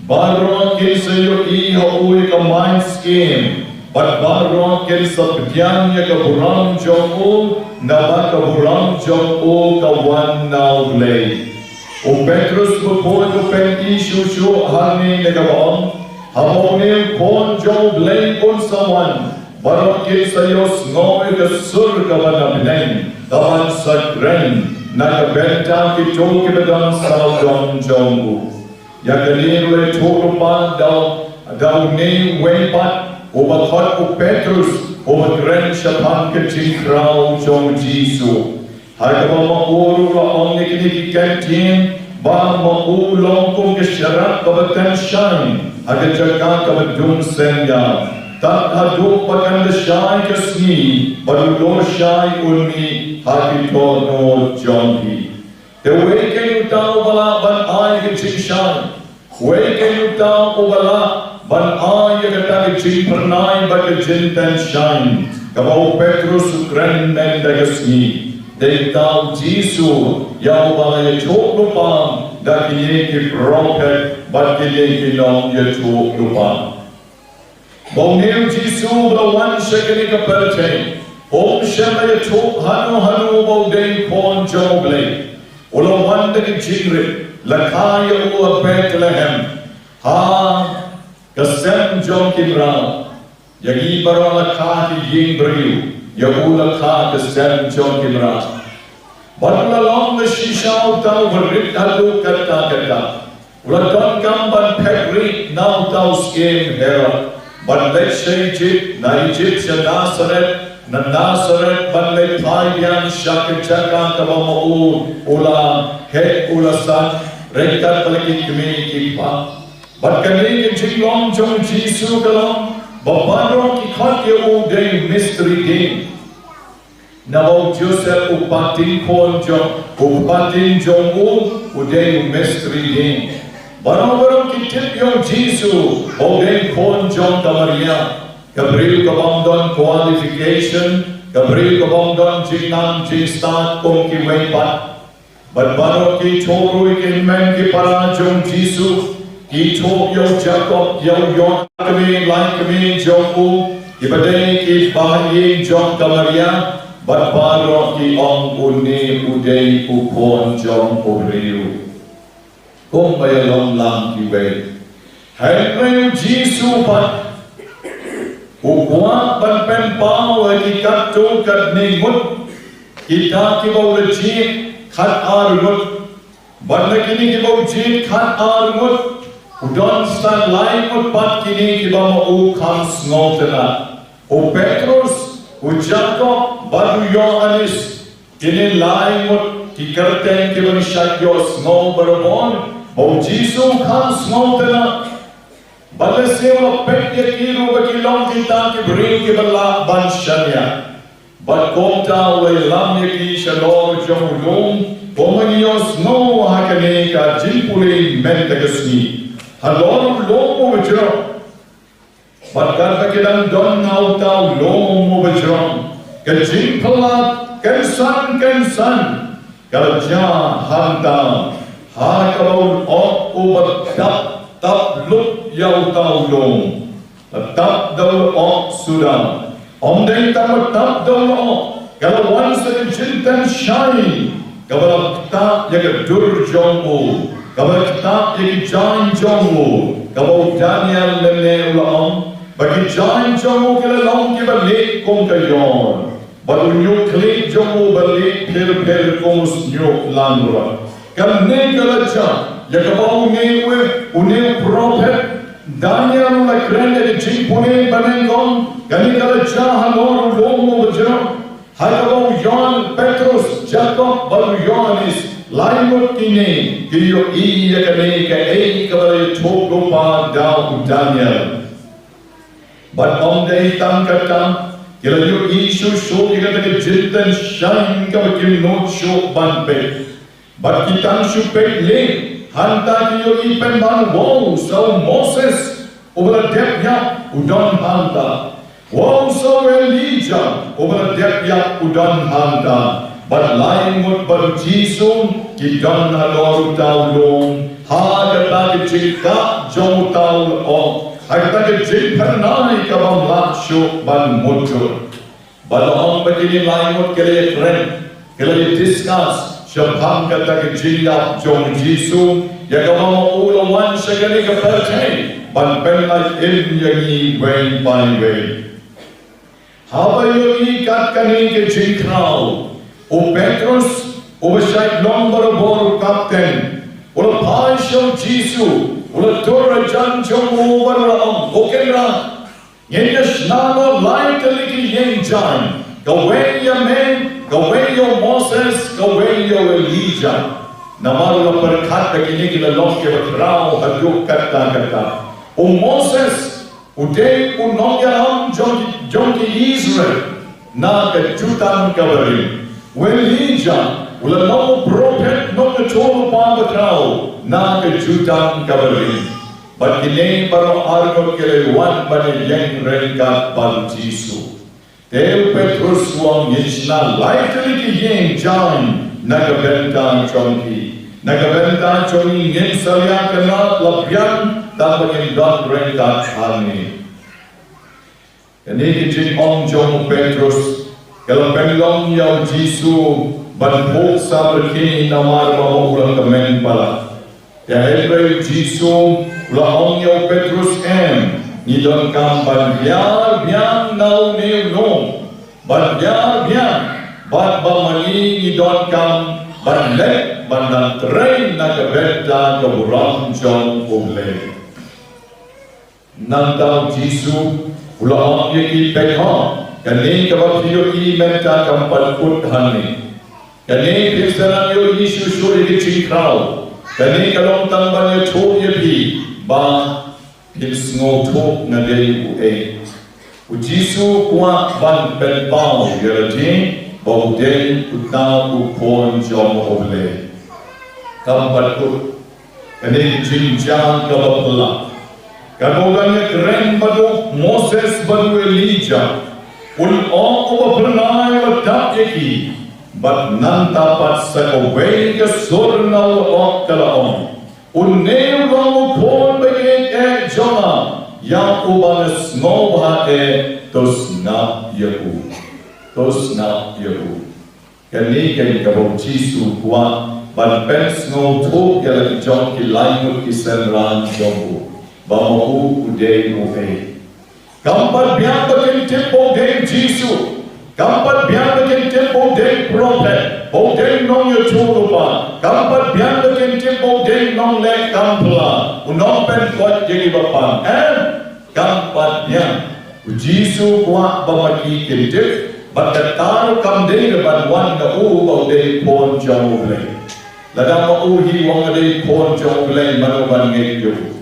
Baroh kin sa ïohi ha u ïa ka mynsiem, bad baroh kin sa pdiang ïa ka burom jong u, naba ka burom jong u ka wan na U Blei. U Petrus bakhuid u pyni shuh shuh hangne na kaba ong, haba une u Khun jong U Blei un sa wan, baroh kin sa ïohsngew ïa ka sur kaba na bneng kaban sa kren na ka bynta kito kiba don sawdong jong u. Ïa kane ruh la ïathuh lypa da, da une uwei pat uba khot u Petrus, uba kren shaphang ka jingkhraw jong u Jisu. Ha kaba ma u ruh u la ong ïa kine ki kyntien, ba ma u long kum ka sharak kaba teng shai ha ka jaka kaba dung synñiar, tad haduh ba kan da shai ka sngi, bad u lur shai un mih ha ki dohnud jong ki. Te uwei keiñ uta uba lah ban ai ka jingshai, uwei keiñ uta uba lah ban ai ïa kata ka jingphyrnai bad ka jingteng shai kaba u Petrus u kren mynta ka sngi. Dei uta u Jisu ïa uba la ïathuh lypa da kine ki prophet bad kine ki nongïathuhlypa. Ba une u Jisu ba la wan sha kane ka pyrthei, um shym la ïathuh hano hano ba u dei u Khun jong U Blei. U la wan da ka jingrit, la kha ïa u ha Bethlehem, ha ka sem jong ki mraw. Ïa ngi baroh la kha ki ïing briew, ïa u la kha ka sem jong ki mraw. Bad u la long da shisha uta uba rit haduh katta katta. U la donkam ban phet rieh na uta u syiem Herod, ban leit sha Ijipt, na Ijipt sha Nasareth, na Nasareth ban leit phai biang sha ka jaka kaba ma u u la heh, u la san, ryngkat bad la ki kmie ki kpa. Bad kane ka jinglong jong u Jisu ka long ba baroh ki khot ïa u dei u mistri dieng. Naba u Joseph u pating khun jong, u pating jong u, u dei u mistri dieng. Baroh baroh ki tip ïa u Jisu ba u dei khun jong ka Maria, ka briew ka bym don qualification, ka briew ka bym don jingnang jingstad kum kiwei pat. Bad baroh ki ïathuh ruh ïa ki hynmen ki para jong u Jisu, ki ïathuh ïa u Jakob, ïa u Ïoannis, kmie, lai kmie jong u, kiba dei ki bahaïing jong ka Maria, bad baroh ki ong une u dei u Khun jong u briew. Kumba ïalong lang kiwei. Hynrei u Jisu pat u kwah ban pynpaw ïa ki katto katne ngut kita kiba u la jied, khat ar ngut. Bad na kine kiba u jied khat ar ngut, u don sa lai ngut pat kine kiba ma u kham sngewtynnat. U Petrus, u Jakob bad u Ïoannis. Kine lai ngut ki kyrteng kiba ngi shait ïohsngew barabor, ba u Jisu u kham sngewtynnat. Bad lehse u la peit ïa ki ruh ba ki long kita ki briew kiba lah ban shaniah. Bad kumta u la ïalam ïa ki shalor jong u lum, kumba ngi ïohsngew ha kane ka jingpule mynta ka sngi. Halor u lum uba jrong. Bad katba ki dang don ha uta u lum uba jrong, ka jingpyllait kynsan kynsan ka la jia hangta, ha kaba u lyoh uba tap, tap lut ïa uta u lum. La tap da u lyoh suda. Ym dei tang ba tap da u lyoh, ka la wan sa ka jingtynshai kaba la ktah ïa ka dur jong u, kaba la ktah ïa ki jaiñ jong u, kaba u Daniel lynne u la ong ba ki jaiñ jong u ki la long kiba lieh kum ka ïor, bad u ñiuhkhlieh jong u ba lieh pher pher kum u shñiuh langbrot. Kane ka la jia ïa kaba une u, une u prophet Daniel u la kren ïa ka jingpule banyngkong. Kane ka la jia halor u lum uba jrong, ha kaba u Ïoann, Petrus, Jakob bad u Ïoannis, lai ngut kine ki ïohi ïa kane kaei kaba la ïathuh lypa da u Daniel. Bad ym dei tang kata, ki la ïohi shuh shuh ïa kata ka jingtynshai kaba kim nud shuh ban peit. Bad ki tang shu peit lei, hangta ki ïohi pynban, wow, sa u Moses uba la dep ïap u don hangta. Wow, sa u Elijah uba la dep ïap u don hangta. Bad lai ngut bad u Jisu ki don halor uta u lum, ha kata ka jingkah jong uta u lyoh, ha kata ka jingphyrnai ka bym lah shuh ban mutdur. Bad la ong ba kine lai ngut ki la ïakren, ki la ïa discuss shaphang kata ka jingïap jong u Jisu, ïa kaba ma u la wan sha kane ka pyrthei ban pynlait im ïa ngi iwei pa iwei. Haba ïohi kat kane ka jingkhraw, u Petrus uba shait long barabor u kapten, u la phai sha u Jisu, u la tur hajan jong u bad u la ong, Ko Kynrad, ngin ïa shna noh lai tylli ki ïing jaiñ, kawei ïa me, kawei ïa u Moses, kawei ïa u Elijah. Namar u la pyrkhat ba kine ki la long kiba khraw haduh katta katta. U Moses u dei u nongïalam jong, jong ki Israel na ka jutang kaba rim. U Elijah u la long u prophet, nongïathuhlypa bakhraw na ka jutang kaba rim. Bad kine baroh arngut ki la wan ban ïeng ryngkat bad u Jisu. Te u Petrus u ong, ngin shna lai tylli ki ïing jaiñ na ka bynta jong ki. Na ka bynta jong ngi ngin sa ïa kynrad la biang, tang ba ngin don ryngkat hangne. Kane ka jingong jong u Petrus ka la pynlong ïa u Jisu ban phuh sa pyrkhing namar ba u la kmen palat. Te hynrei u Jisu u la ong ïa u Petrus, em, ngi donkam ban hiar biang na une u lum, ban hiar biang, bad ba ma ngi ngi donkam ban leit ban nang trei na ka bynta ka burom jong U Blei. Nangta u Jisu u la ong ïa ki, peit ho, kane kaba phi ïohi mynta kam pat kut hangne. Kane phin sa nang ïohi shuh shuh ïa ki jingkhraw. Kane ka long tang ban ïathuh ïa phi ba phin sngewthuh nga dei uei. U Jisu u kwah ban pynpaw ïa lade ba u dei uta u Khun jong U Blei. Kam pat kut. Kane ka jingjia kaba phylla. Katba u dang ïakren bad u Moses bad u Elijah, u lyoh uba phyrnai u la dap ïa ki. Bad nangta pat sa kawei ka sur na u lyoh ka la ong, une u long u Khun ba ïeit eh jong nga, ïa uba nga sngewbha eh, to sngap ïa u. To sngap ïa u. Kane ka dei kaba u Jisu u kwah ban pynsngewthuh ïa la ki jong ki laingut ki synran jong u ba ma u u dei uei. Kam pat biang ba kin tip ba u dei u Jisu. Kam pat biang ba kin tip ba u dei u prophet, ba u dei u nongïathuhlypa. Kam pat biang ba kin tip ba u dei u nongleh kam phylla, u nongpynkoit ïa kiba pang. Em. Kam pat biang. U Jisu u kwah ba ma ki kin tip, bad kata ruh kam dei ban wan na u ba u dei u Khun jong U Blei. Lada ma u hi u ong nga dei u Khun jong U Blei, mano ban ngeit ïa u?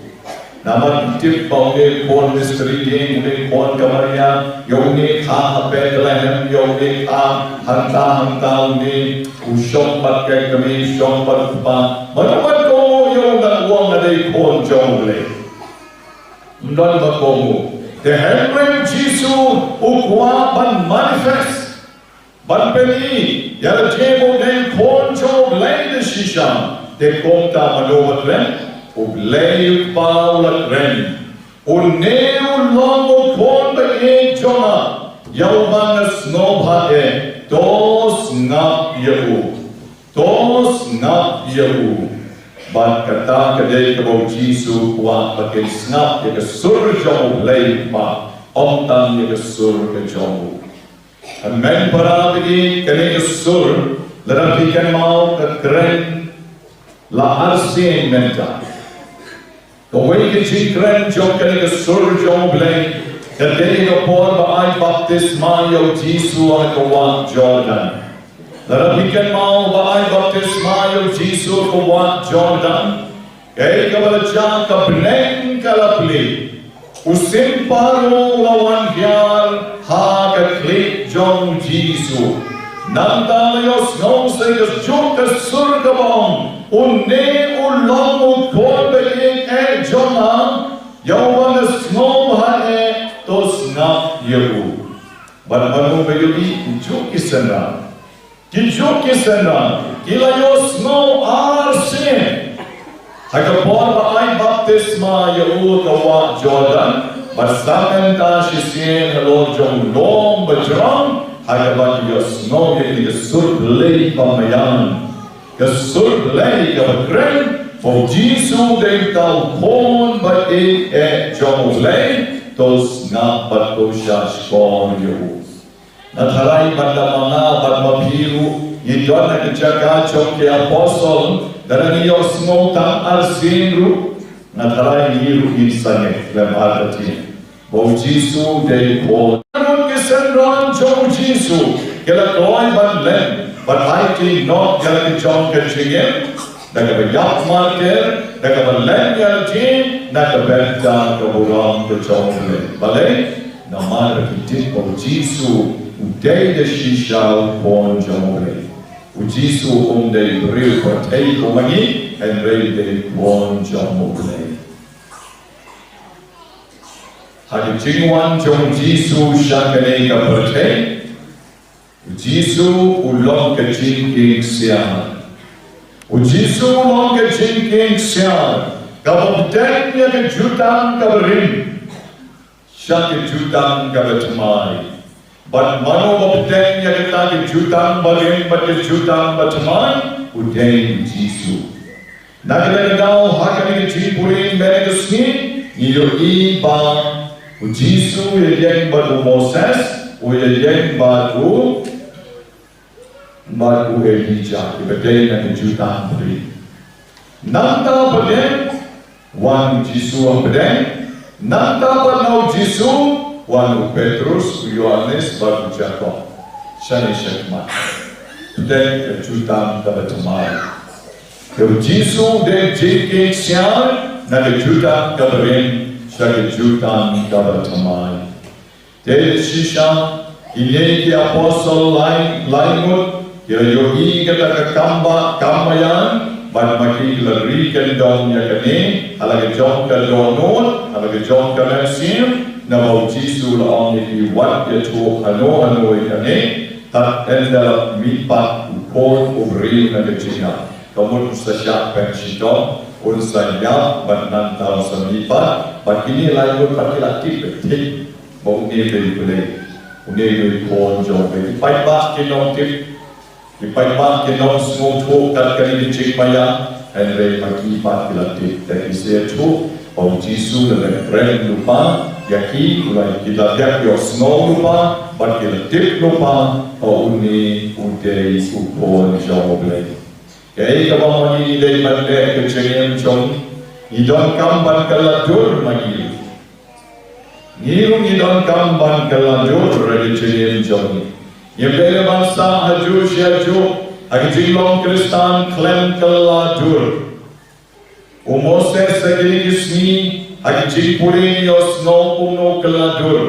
Namar ki tip ba une u khun mistri dieng, une u khun ka Maria, ïa une kha ha Bethlehem, ïa une kha hangta hangta, une u shong bad ka kmie, u shong bad u kpa. Mano ban kohnguh ïa u, ngan ong nga dei u Khun jong U Blei? Ym don ba kohnguh. Te hynrei u Jisu u kwah ban manifest, ban pyni ïa lade ba u dei u Khun jong U Blei da shisha. Te kumta mano ba kren? U Blei u Kpa u la kren. Une u long u Khun ba ïeit jong nga, ïa uba nga sngewbha eh, to sngap ïa u. To sngap ïa u. Bad kata ka dei kaba u Jisu u kwah ba kin sngap ïa ka sur jong U Blei Kpa, ym tang ïa ka sur ka jong u. Hynmen para bangeit, kane ka sur, lada phi kynmaw, ka kren la arsien mynta. Kawei ka jingkren jong kane ka sur jong U Blei ka dei ka por ba ai baptisma ïa u Jisu ha ka wah Jordan. Lada phi kynmaw, ba ai baptisma ïa u Jisu ha ka wah Jordan, kaei kaba la jia? Ka bneng ka la plie. U sim Pharaoh u la wan hiar ha ka khlieh jong u Jisu. Nangta la ïohsngew sa ïa kajuh ka sur kaba ong, une u long u Khun ba ïeit eh jong nga, ïa uba nga sngewbha eh, to sngap ïa u. Bad mano ba ïohi? Kijuh ki synran. Kijuh ki synran ki la ïohsngew arsien ha ka por ba ai baptisma ïa u ha ka wah Jordan, bad sa mynta shisien halor jong u lum ba jrong, ha kaba ki ïohsngew ïa kane ka sur Blei ba maïan. Ka sur Blei kaba kren ba u Jisu u dei uta u Khun ba ïeit eh jong U Blei, to sngap bad to shahshkor ïa u. Nga tharai bad ma nga bad ma phi ruh ngi don ha ka jaka jong ki apostol, lada ngi ïohsngew tang arsien ruh, nga tharai ngi ruh ngin sangeh lem artatien ba u Jisu u dei u Khun. Ki synran jong u Jisu ki la kloi ban len, ban aiti noh ïa la ki jong ka jingim da kaba ïap martir, da kaba len ïa lade na ka bynta ka burom ka jong U Blei. Balei? Namar ba ki tip ba u Jisu u dei da shisha u Khun jong U Blei. U Jisu um dei briew pyrthei kum ma ngi, hynrei u dei u Khun jong U Blei. Ha ka jingwan jong u Jisu sha kane ka pyrthei, u Jisu u long ka jingkieng ksiar. U Jisu u long ka jingkieng ksiar kaba pdeng ïa ka jutang kaba rim sha ka jutang kaba thymmai. Bad mano ba pdeng ïa kata ka jutang ba rim bad ka jutang ba thymmai? U dei u Jisu. Na kata ka daw ha kane ka jingpule mynta ka sngi ngi ïohi ba u Jisu u ïeng bad u Moses, u ïeng bad u bad u Elijah, kiba dei na ka jutang pdeng. Nangta pat wan u Jisu ha pdeng, nangta pat na u Jisu wan u Petrus, u Ïoannis bad u Jakob. Shane shakhmat. Pdeng ka jutang kaba thymmai. Ka u Jisu u dei jingkieng ksiar na ka jutang kaba rim sha ka jutang kaba thymmai. Te shisha kine ki apostol lai, lai ngut ki la ïohi kata ka kam ba, kam ba ïa, bad ma ki la ri kyndong ïa kane ha la ka jong ka dohnud, ha la ka jong ka mynsiem, naba u Jisu u la ong ïa ki, wat ïathuh hano hano ïa kane tad ynda la mihpat u Khun u briew na ka jingïap. Ka mut un sa shah peng shitom, un sa ïap bad nangta un sa mihpat. Bad kine lai ngut pat ki la tip beit thik ba une u dei u Blei, une u dei u Khun jong u Blei. Ki paidbah kim tip, ki paidbah kim sngewthuh kat kane ka jingmaïa, hynrei ma ki pat ki la tip. Te ki sa ïathuh ba u Jisu u la kren lypa ïa ki, u la, ki la ïohsngew lypa bad ki la tip lypa ba une u dei u Khun jong u Blei. Kaei kaba ma ngi ngi dei ban leh ha ka jingim jong ngi? Ngi donkam ban kylla dur ma ngi. Ngi ruh ngi donkam ban kylla dur ha ka jingim jong ngi. Ngim dei ban sah ha juh sha juh ha ka jinglong Khristan khlem kylla dur. U Moses ha kine ki sngi ha ka jingpule ngi ïohsngew kumno u kylla dur.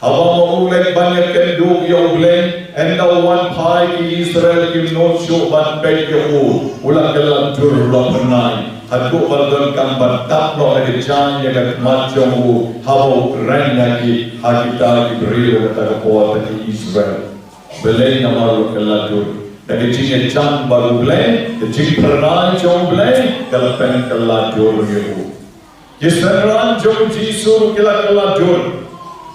Haba ma u leit ban ïakynduh ïa u Blei, ynda u wan phai ki Israel kim nud shuh ban peit ïa u, u la kylla dur, u la phyrnai. Haduh ba la donkam ban tap noh ha ka jaiñ ïa ka khmat jong u, haba u kren ïa ki, ha kita ki briew ha kata ka por, ha ki Israel. Balei? Namar u la kylla dur. Da ka jingïajan bad u Blei, ka jingphyrnai jong u Blei ka la pynkylla dur ïa u. Ki synran jong u Jisu ruh ki la kylla dur.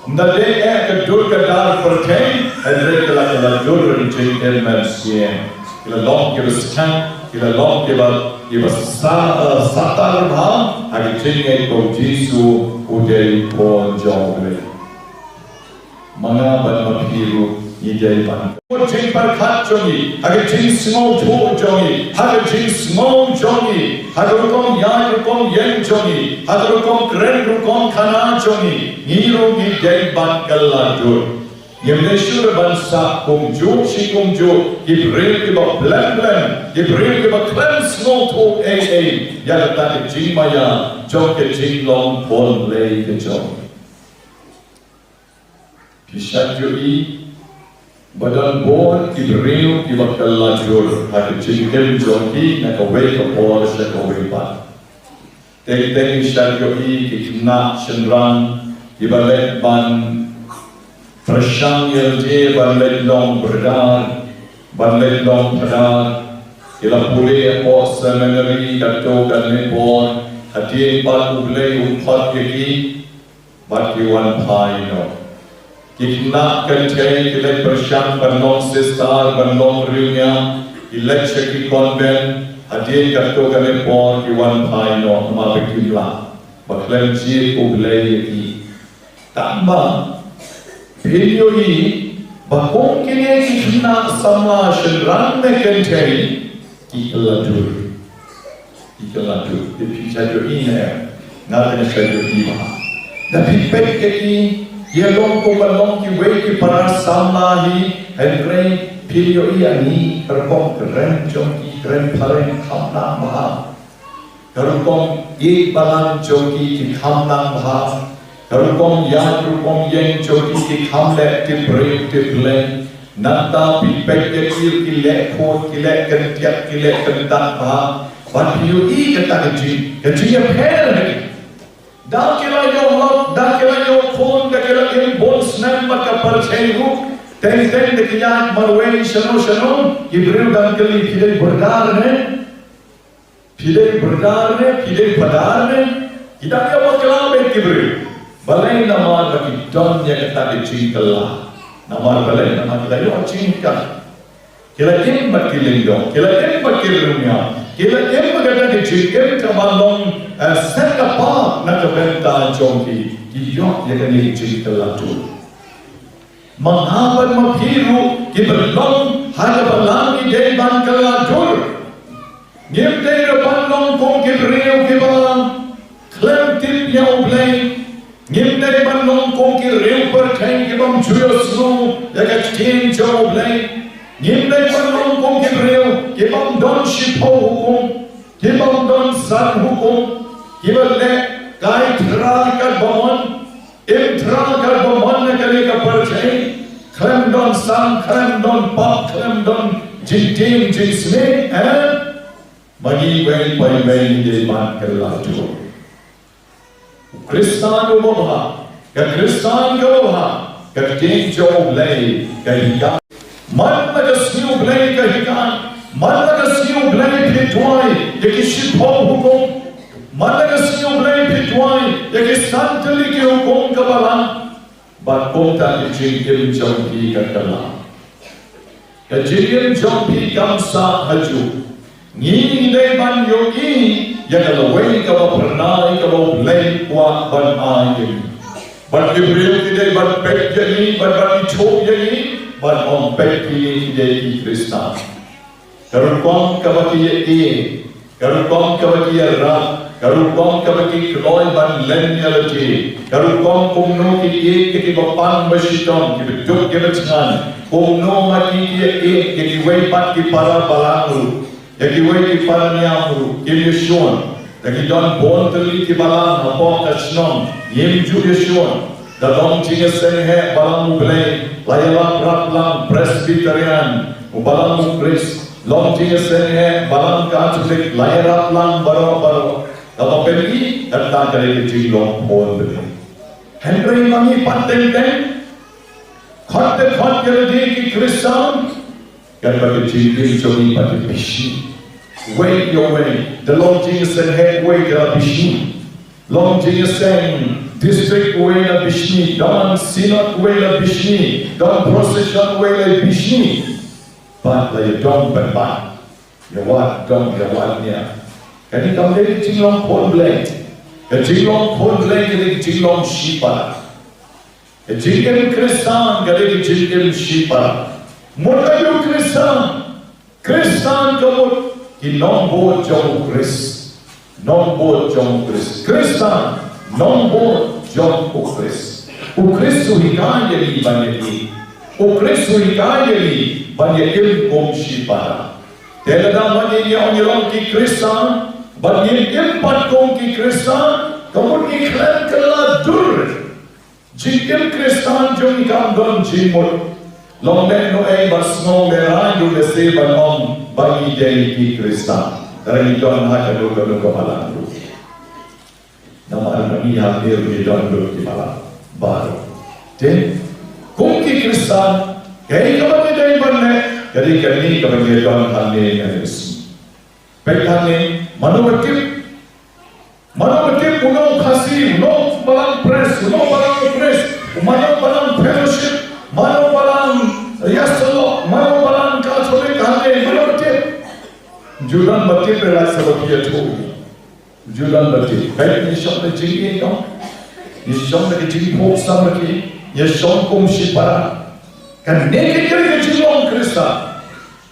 Ym da dei eh ka dur ka dar pyrthei, hynrei ki la kylla dur ha ka jingim mynsiem. Ki la long kiba skhem, ki la long kiba, kiba sa, eh, satar bha ha ka jingngeit ba u Jisu u dei u Khun jong u Blei. Ma nga bad ma phi ruh ngi dei ban. Jingpyrkhat jong ngi, ha ka jingsngewthuh jong ngi, ha ka jingsngew jong ngi, ha ka rukom ïaid rukom ïeng jong ngi, ha ka rukom kren rukom khana jong ngi, ngi ruh ngi dei ban kylla dur. Ngim dei shuh ban sah kumjuh shi kumjuh, ki briew kiba blem blem, ki briew kiba khlem sngewthuh ei ei ïa kata ka jingmaïa jong ka jinglong bun lei ka jong ngi. Phi shait ïohi ba don bun ki briew kiba kylla dur ha ka jingim jong ki na kawei ka por sha kawei pat. Teng teng phi shait ïohi ki khynnah shynrang kiba leit ban pyrshang ïa lade ban leit long brother, ban leit long phadar. Ki la pule hapoh seminary katto katne por, hadien pat U Blei u khot ïa ki. Bad ki wan phai noh. Ki khynnah kynthei ki leit pyrshang ban long sister, ban long riewniam, ki leit sha ki convent, hadien katto katne por ki wan phai noh, namar ba kim lah, ba khlem jied U Blei ïa ki. Tangba phin ïohi ba kum kine ki khynnah samla shynrang ne kynthei, ki kylla dur. Ki kylla dur. Te phi shait ïohi ne em? Nga te nga shait ïohi bha. Da phi peit ïa ki, ki long kumba long kiwei ki para samla hi, hynrei phin ïohi ïa ngi, ka rukom kren jong ki, kren phareng kham nang bha. Ka rukom ïeit balang jong ki, ki kham nang bha. Ka rukom ïaid rukom ïeng jong ki, ki kham leh tip briew tip Blei. Nangta phi peit ïa ki, ki leh khuid, ki leh kyntiat, ki leh kyntat bha. Bad phi ïohi kata ka jing, ka jingïapher hi. Da ki la ïoh lok, da ki la ïoh khun, da ki la im bun snem bad ka pyrthei ruh. Teng teng da ki ïaid marwei shano shano, ki briew dang kylli, phi dei brother ne? Ki dei bordar ne, ki dei phadar ne, ki dang ïa bakla bad ki briew. Balei? Namar ba ki don ïa kata ka jingkylla. Namar balei? Namar ki la ïoh jinghikai. Ki la im bad ki lyngdoh, ki la im bad ki rynïap, ki la im bad kata ka jingim kaba long, eh, set apart na ka bynta jong ki, ki ïoh ïa kane ka jingkylla dur. Ma nga bad ma phi ruh kiba long ha ka balang ngi dei ban kylla dur. Ngim dei ruh ban long kum ki briew kiba khlem tip ïa U Blei. Ngim dei ban long kum ki riew pyrthei ki bym ju ïohsngew ïa ka ktien jong U Blei. Ngim dei ban long kum ki briew ki bym don shiphew hukum, ki bym don san hukum, kiba leh kai thra katba mon, im thra katba mon na kane ka pyrthei, khlem don san, khlem don pap, khlem don jingtieng jingsniew, eh? Ma ngi iwei pa iwei ngi dei ban kylla dur. U Khristan uba bha, ka Khristan kaba bha, ka ktien jong U Blei ka hikai. Man la ka sngi U Blei ka hikai, man la ka sngi U Blei phi duwai ïa ki shiphew hukum, man la ka sngi U Blei phi duwai ïa ki san tylli ki hukum ka balang. Bad kumta ka jingim jong phi ka kylla. Ka jingim jong phi kam sah hajuh. Ngi ngi dei ban ïohi ïa ka lawei kaba phyrnai kaba U Blei u kwah ban ai ïa ngi. Bad ki briew ki dei ban peit ïa ngi, bad ban ithuh ïa ngi, bad ym peit ïa ngi ki dei ki Khristan. Ka rukom kaba ki ïa, ka rukom kaba ki ïarap, ka rukom kaba ki kloi ban len ïa lade, ka rukom kumno ki ïeit ïa kiba pang ba shitom, kiba duk kiba thngan, kumno ma ki ki ïa ïeit ïa kiwei pat ki para balang ruh, ïa kiwei ki para niam ruh, kim ïashun. Da ki don bun tylli ki balang hapoh ka shnong, ngim ju ïashun. Da long jingïaseng heh balang U Blei, la ïalap rap lang Presbyterian, u balang u Khrist. Long jingïaseng heh balang Katholik, la ïarap lang baroh baroh. Kaba pynmih, kata ka dei ka jinglong bun Blei. Hynrei ma ngi pat teng teng, khot te khot ïa lade ki Khristan, katba ka jingim jong ngi pat ka bishni. Wei ïa wei, da long jingïaseng heh wei ka la bishni. Long jingïaseng district wei la bishni, don synod wei la bishni, don procession wei la bishni. Bad la ïadon bad bad, ïa wad dong ïa wad nia. Kane kam dei ka jinglong khun Blei. Ka jinglong khun Blei ka dei ka jinglong shipara. Ka jingim Khristan ka dei ka jingim shipara. Mut aïu Khristan? Khristan ka mut ki nongbud jong u Khrist. Nongbud jong u Khrist. Khristan, nongbud jong u Khrist. U Khrist u hikai ïa ngi ban ïa ngi. U Khrist u hikai ïa ngi ban ïa im kum shipara. Te lada ma ngi ngi ong ngi long ki Khristan, bad ngim im pat kum ki Khristan, ka mut ngi khlem kylla dur. Jingim Khristan jong ngi kam don jingmut. Long lehnohei ba sngew lehrain ruh lehse ban ong ba ngi dei ki Khristan. Tara ngi don ha kano kano ka balang ruh. Namar ma ngi hangne ruh ngi don lut ki balang baroh. Te kum ki Khristan, kaei kaba ngi dei ban leh, ka dei kane kaba ngi don hangne ha ka sngi. Peit hangne, mano ba tip Mano ba tip uno u Khasi, uno u balang Pres, uno u balang Khrist, mano u balang Fellowship, mano u balang Ïasyllok, mano u balang Katholik hangne, mano ba tip? Ju don ba tip, re lait sa ba phi ïathuh. Ju don ba tip. Peit, ngi shong da jingïeit, ngi shong da ka jingphuh samrkhie, ngi shong kum shipara. Kane ka dei ka jinglong Khristan.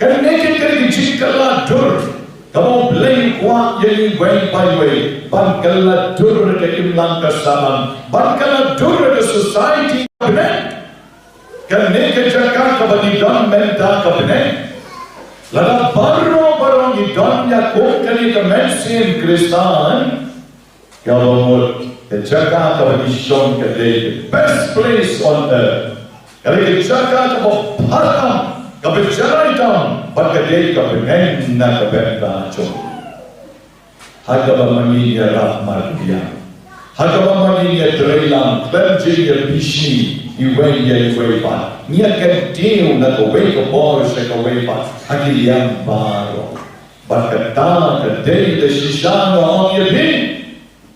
Kane ka dei ka jingkylla dur kaba U Blei u kwah ïa ngi iwei pa iwei, ban kylla dur ka imlang ka sahlang, ban kylla dur ka society ka bneng. Kane ka jaka kaba ngi don mynta ka bneng, lada baroh baroh ngi don ïa kum kane ka mynsiem Khristan, kaba mut ka jaka kaba ngi shong ka dei the best place on earth. Ka dei ka jaka kaba bha tam, kaba janai tam, bad ka dei ka bneng na ka bynta jong ngi. Ha kaba ma ngi ngi ïarap marbiang, ha kaba ma ngi ngi ïatrei lang khlem jingïabishni iwei ïa iwei pat, ngi ïakyntiew na kawei ka bor sha kawei pat ha ki liang baroh. Bad kata ka dei da shisha nga ong ïa phi,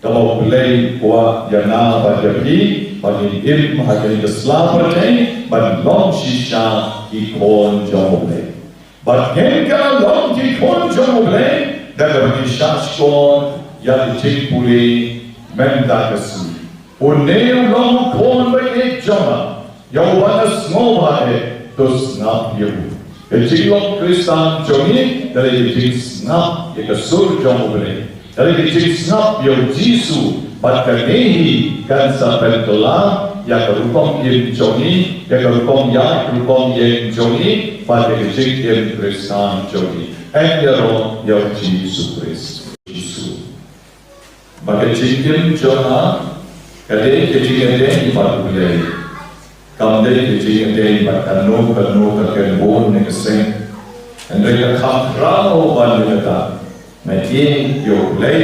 kaba U Blei u kwah ïa nga bad ïa phi, ba ngin im ha kane ka sla pyrthei ban long shisha ki khun jong U Blei. Bad ngin ïa long ki khun jong U Blei da kaba ngin shahshkor ïa ka jingpule mynta ka sngi. Une u long u khun ba ïeit jong nga, ïa uba nga sngewbha eh, to sngap ïa u. Ka jinglong Khristan jong ngi ka dei ka jingsngap ïa ka sur jong U Blei. Ka dei ka jingsngap ïa U Jisu, bad kane hi kan sa pynkylla ïa ka rukom im jong ngi, ïa ka rukom ïaid rukom ïeng jong ngi, bad ïa ka jingim Khristan jong ngi. Em ïaroh ïa U Jisu Khrist. Jisu. Ba ka jingim jong nga ka dei ka jingïadei bad U Blei. Kam dei ka jingïadei bad kano kano ka kynhun ne ka seng. Hynrei ka kham khraw ban ïa kata, nga ïeng ïa U Blei,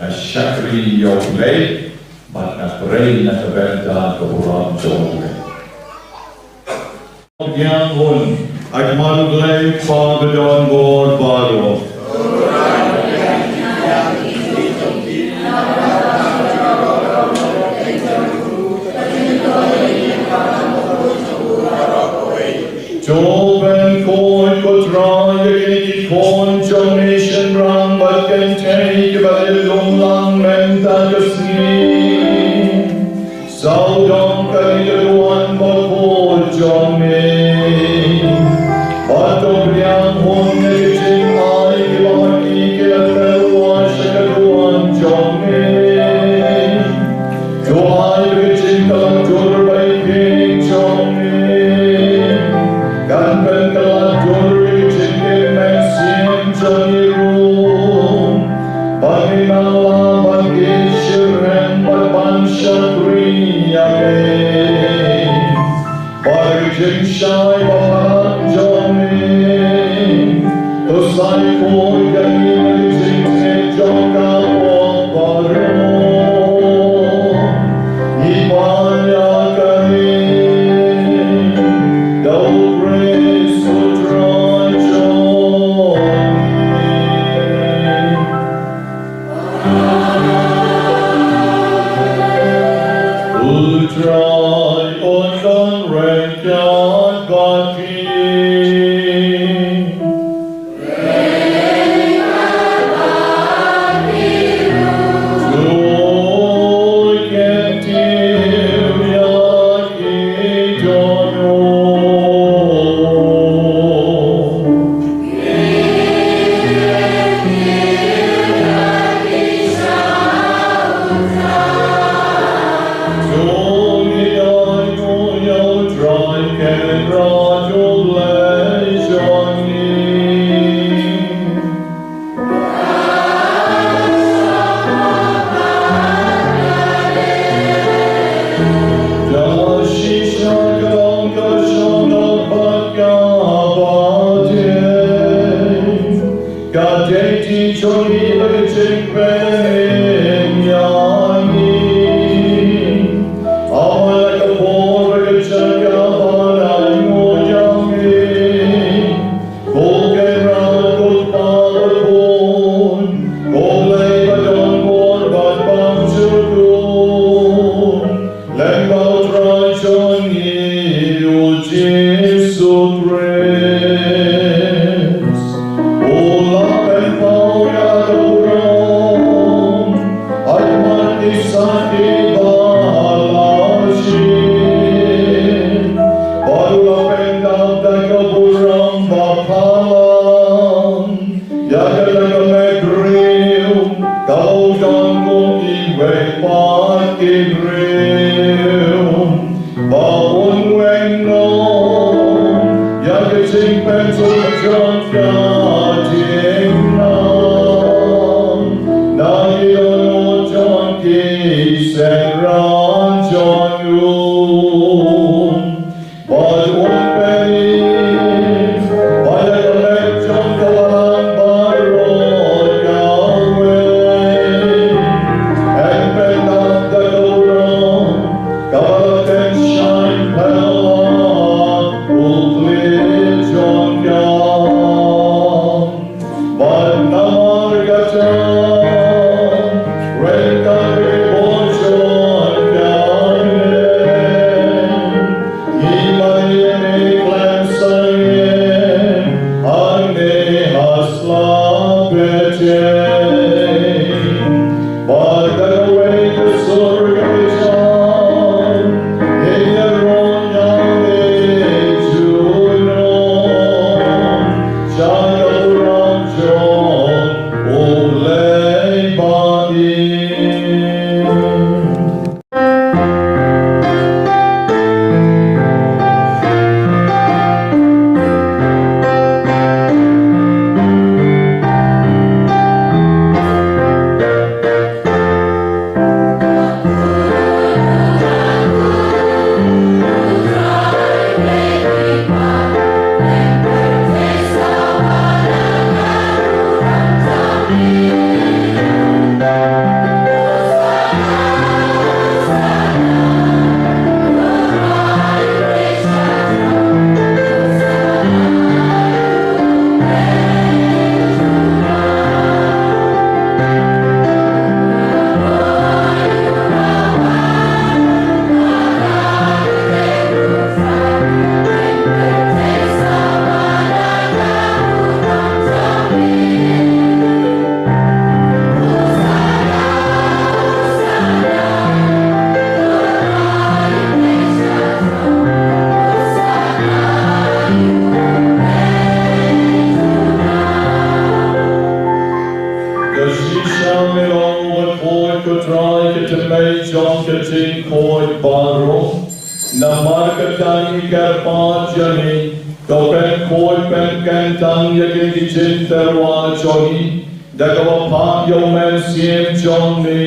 nga shakri ïa U Blei, bad nga trei na ka bynta ka burom jong U Blei. Ïa un, ai ma U Blei Kpa ba don bor baroh. To pynkoit ko Trai ïa kine ki khun jong me shynrang bad kynthei kiba la lum lang mynta ka sngi. Sawdong kane ka duwan bakhuid jong me. Bad to pdiang hun ïa ki jingai kiba ma ki ki la tyrwa sha ka duwan jong me. To ai ba ka jingkylla dur ba ïeit jong me kan pynkylla dur ïa ka jingim mynsiem jong ngi ruh. Ba ngin nang lah ban ïeit shitrhem bad ban shakri ïa me. Bad ka jingshai ba palat jong me to sa ïakhuid ïa ngi na ka jingtip jong ka pop baroh. Ngi pan ïa kane da U Khrist U Trai jong ngi. U Trai un don ryngkat bad phi. To kyntiew ïa ki dohnud. Ka dei ti jong ngi ba ka jingpynim ïa ngi. Aba la ka por ba ka jaka ba la ïoh ïa ngi. Ko Kynrad, ko Kpa bakhuid, ko Blei ba don bor bad bym jukut. Lyngba U Trai jong ngi U Jisu Khrist. U la pynpaw ïa ka burom ha khmat ki sakhi ba la shim. Bad u la pyndap da ka burom ba phalang. Ïa kata ka met briew ka long kum kiwei pat ki briew. Ba un weng noh ïa ka jingpynshoi jong ka jingnang na ki dohnud jong ki synran jong u. Bad un pynïaid, bad ïa ka met jong ka balang baroh kawei. Yn pyndap da ka burom, kaba la pynshai pynlong ha u khlieh jong ka. Bad jong ka jingkhuid baroh. Namar kata ngi kyrpad ïa me, to pynkhuid pynkyntang ïa kine ki jingtyrwa jong ngi da kaba phah ïa u Mynsiem jong me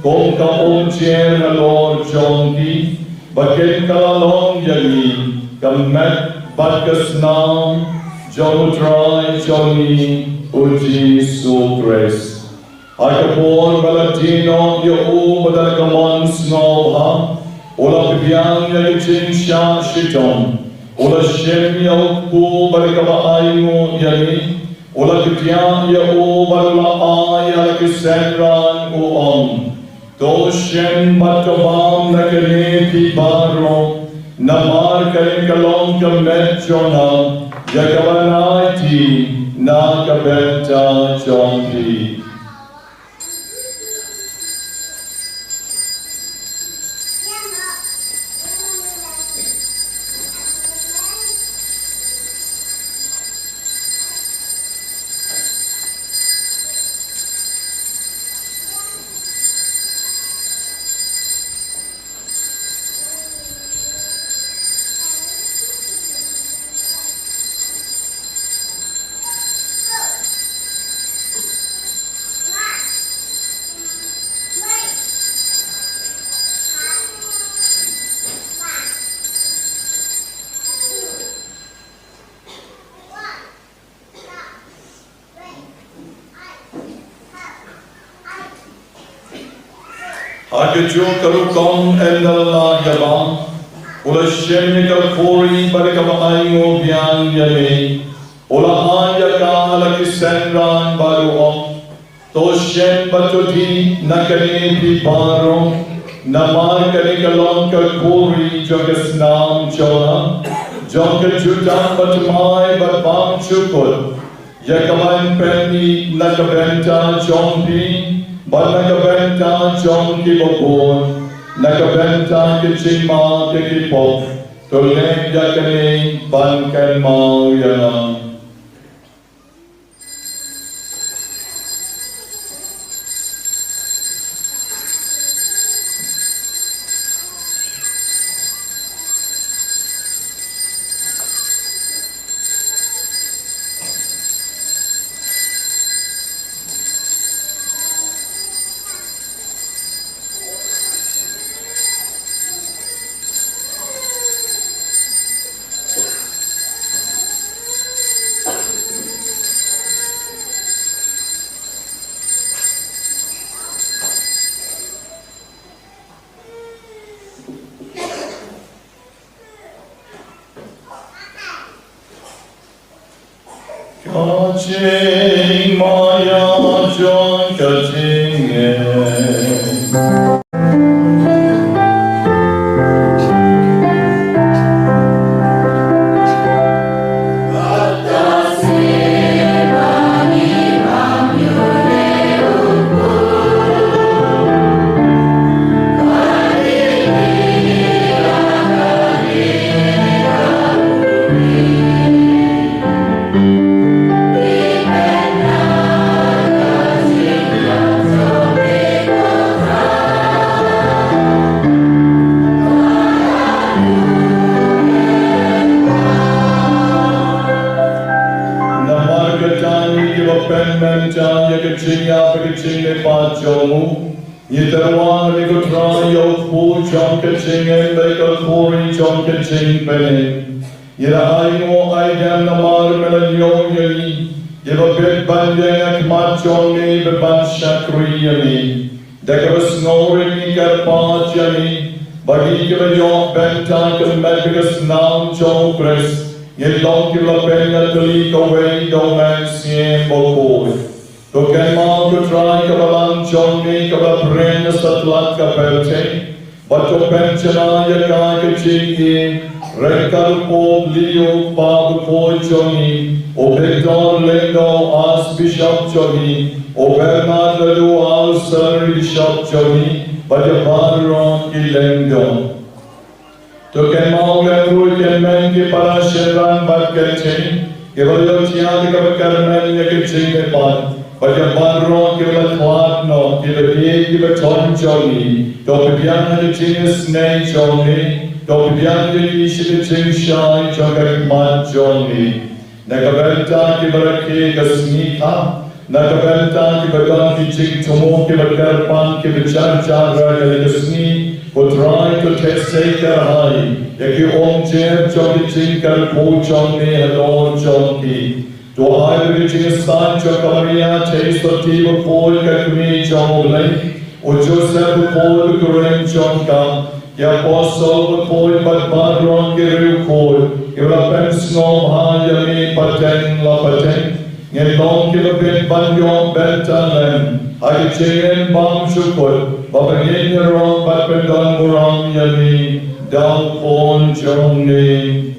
kum ka umjer halor jong ki, ba kin kylla long ïa ngi ka met bad ka snam jong U Trai jong ngi U Jisu Khrist. Ha ka por ba la die noh ïa u bad da la ka mon sngewbha, u la pdiang ïa ka jingshah shitom, u la shim ïa u kpu bad da kaba ainguh ïa ngi, u la kdiah ïa u bad u la ai ha la ki synran, u ong: To shim bad to bam na kane phi baroh, namar kane ka long ka met jong nga, ïa kaba ngan aiti na ka bynta jong phi. Ha kajuh ka rukom ynda la ïa bam, u la shim ïa ka khuri bad da kaba ainguh biang ïa me, u la ai ïa ka ha la ki synran bad u ong: To shim bad to dih na kane phi baroh, namar kane ka long ka khuri jong ka snam jong nga, jong ka jutang bathymmai bad bymjukut, ïa kaban pyni na ka bynta jong phi bad na ka bynta jong kiba bun, na ka bynta ka jingmap ïa ki pop. To leh ïa kane ban kynmaw ïa nga. Ka jingmaïa jong ka jingim. Namar kata ngi kiba pynmynta ïa ka jingïap bad ka jingmihpat jong u, ngi tyrwa ha me ko Trai ïa u kpu jong ka jingim bad ïa ka khuri jong ka jingpynim. Ngi la ainguh aidem namar me la ñiew ïa ngi, ïa ba bit ban ïeng ha khmat jong me bad ban shakri ïa me. Da kaba sngewrit ngi kyrpad ïa me, ba ngi kiba ïoh bynta ka met bad ka snam jong u Khrist, ngin long kiba la pynïatylli kawei da u Mynsiem Bakhuid. To kynmaw ko Trai ka balang jong me kaba la pyrshang na satlak ka pyrthei, bad to pynshna ïa ka ha ka jingïeit ryngkat u Pope Leo kpa bakhuid jong ngi, u Victor Lyngdoh Archbishop jong ngi, u Bernard Naduh Auxiliary Bishop jong ngi, bad ïa baroh ki lyngdoh. To kynmaw lem ruh ïa ki hynmen ki para shynrang bad kynthei kiba la ïoh thiah da kaba kyrmen ïa ka jingmihpat. Bad ïa baroh kiba la khlad noh, kiba ïeit, kiba don jong ngi, to pdiang ha ka jingisynei jong ngi, to pdiang ïa ki sha ka jingshai jong ka khmat jong ngi. Na ka bynta kiba rakhe ka sngi kha, na ka bynta kiba don ki jingthmu kiba kyrpang kiba jar jar ha kane ka sngi, ko Trai to theh sei kyrhai ïa ki umjer jong ki jingkyrkhu jong ngi halor jong ki. To ai ba ka jingïasaid jong ka Maria Theisotti bakhuid ka kmie jong U Blei, u Joseph bakhuid u kyrteng jong ka, ki apostol bakhuid bad baroh ki riewkhuid kiba la pynsngewbha ïa me pateng la pateng. Ngin long kiba bit ban ïoh bynta lem ha ka jingim bymjukut, ba ngin ïaroh bad pyndonburom ïa me da u Khun jong ngi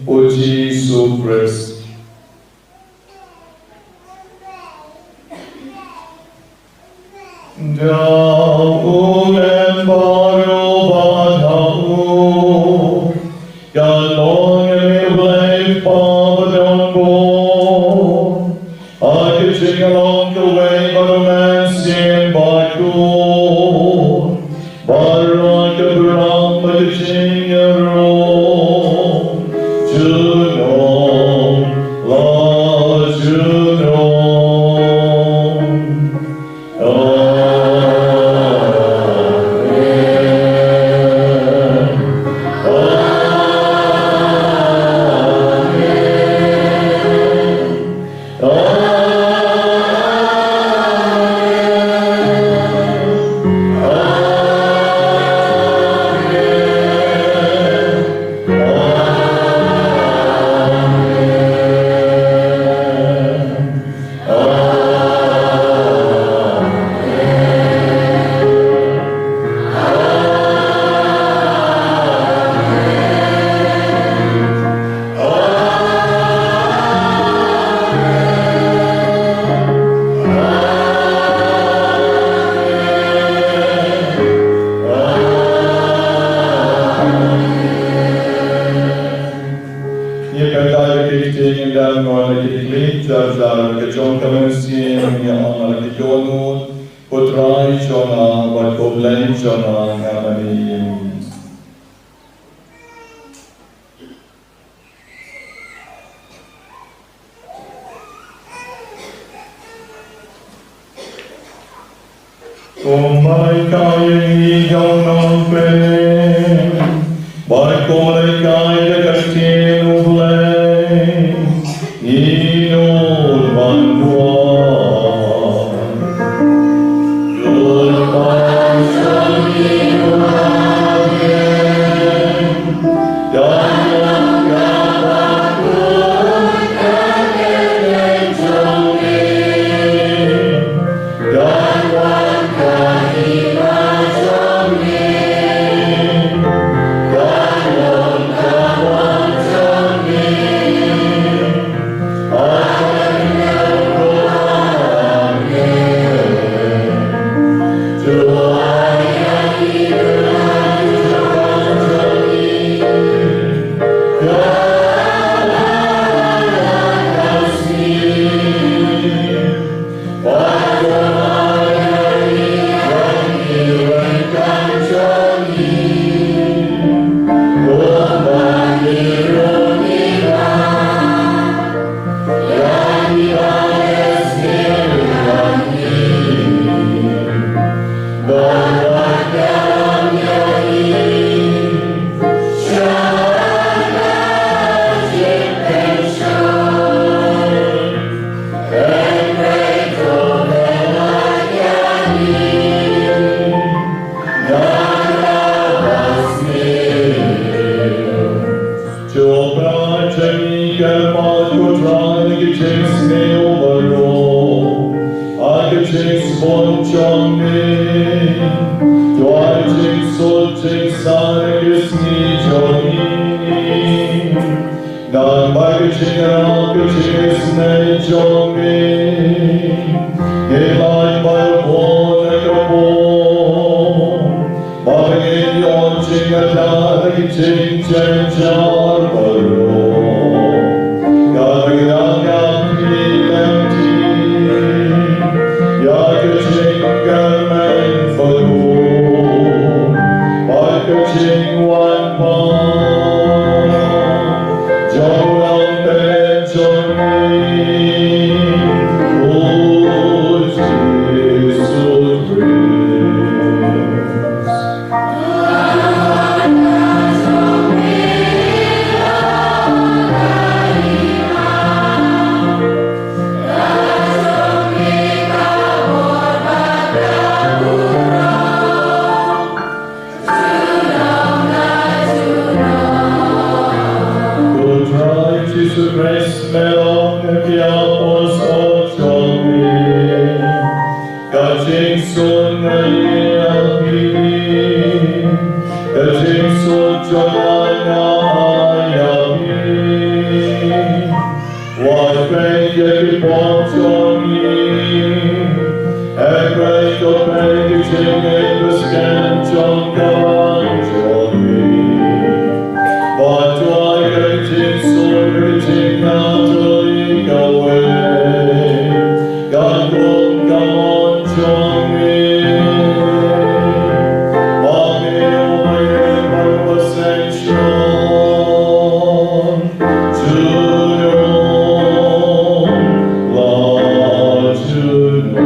u Jisu Khrist. Da u lem baroh bad ha u, ka long ïa me Blei Kpa badonbor, ha ka jingïalong kawei bad U Mynsiem Bakhuid, baroh ka burom bad ka jingïaroh junom la junom. Amen. Amen. Ïa kata ka ktien ngin dang ong na ki khlieh jar jar, ka jong ka mynsiem ngin ong na ki dohnud, Ko Trai jong nga bad ko Blei jong nga, nga mane ïa me. Kumba la hikai ïa ngi da u Nongpynim, bad kumba la hikai da ka ktien U Blei, ngin nud ban duwai. To pynjah ïa ngi, ko Trai, ha ki jingsniew baroh, ha ka jingsbun jong me. To ai jingsuk jingsan ha ki sngi jong ngi, nangta ha ka jingïarap ka jingisynei jong me, ngin lait bad ka bor na ka bor, ba ngin ïoh jingïada ha ki jingjynjar baroh, kaba ngi dang ïaid lynti. Khrist me long ki apostol jong me. Ka jingsuk nga ïa phi, ka jingsuk jong nga nga ai ïa phi. Wat peit ïa ki pop jong ngi, hynrei to peit ki jingïeit bad skhem jong ka balang jong ngi. Wat duwai ïa ka jingsuk, ka jingkynmaw ïa kawei. Ka kum ka mon jong ngi. Ma ngi ïa u Blei ba seng shon. Junom la junom.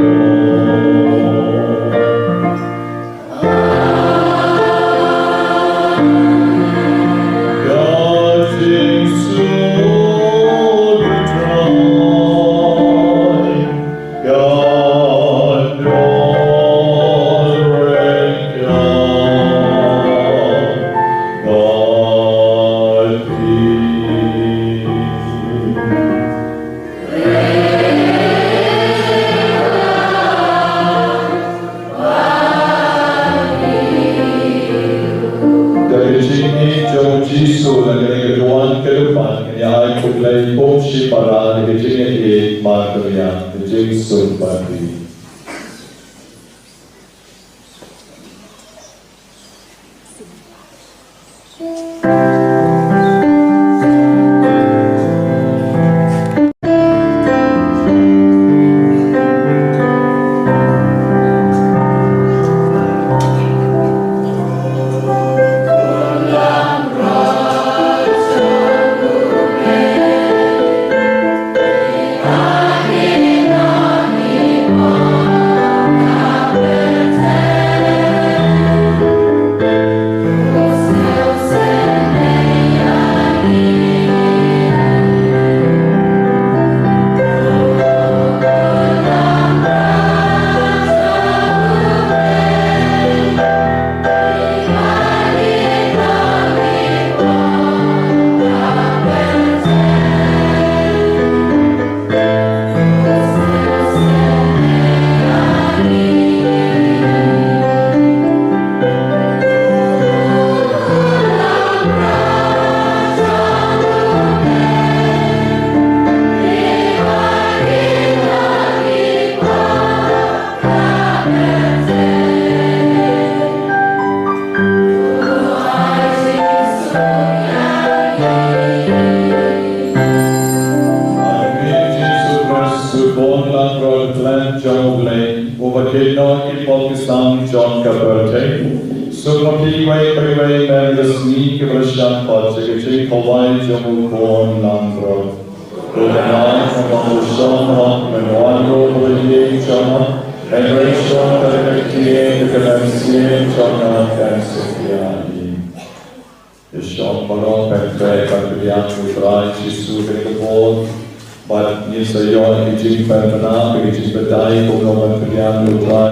Da ka jingïeit jong u Jisu, da kane ka duwan ka dupan, ngi ai khublei kum shipara da ka jingïeit mar Mariam, ka jingsuk bad ri. Jisu Khrist, u Khun langbrot, Lam jong U Blei, uba kynnoh ïa ki pop ki sam jong ka pyrthei. Suk ma phi iwei pa iwei mynta ka sngi kiba la shah pat sha ka jingkhawai jong u Khun langbrot. Ko Trai, ha ka bynta u shong hok, men wan ruh ha ka ïing jong nga, men rei shong ha ka ïing ka mynsiem jong nga kan suk ïa i. Ïa shong baroh ban trei ban pdiang ïa u Trai Jisu ha kane ka por. Bad ngin sa ïoh ïa ka jingpynbna, ïa ka jingpynbna kumno ban pdiang ïa u Trai.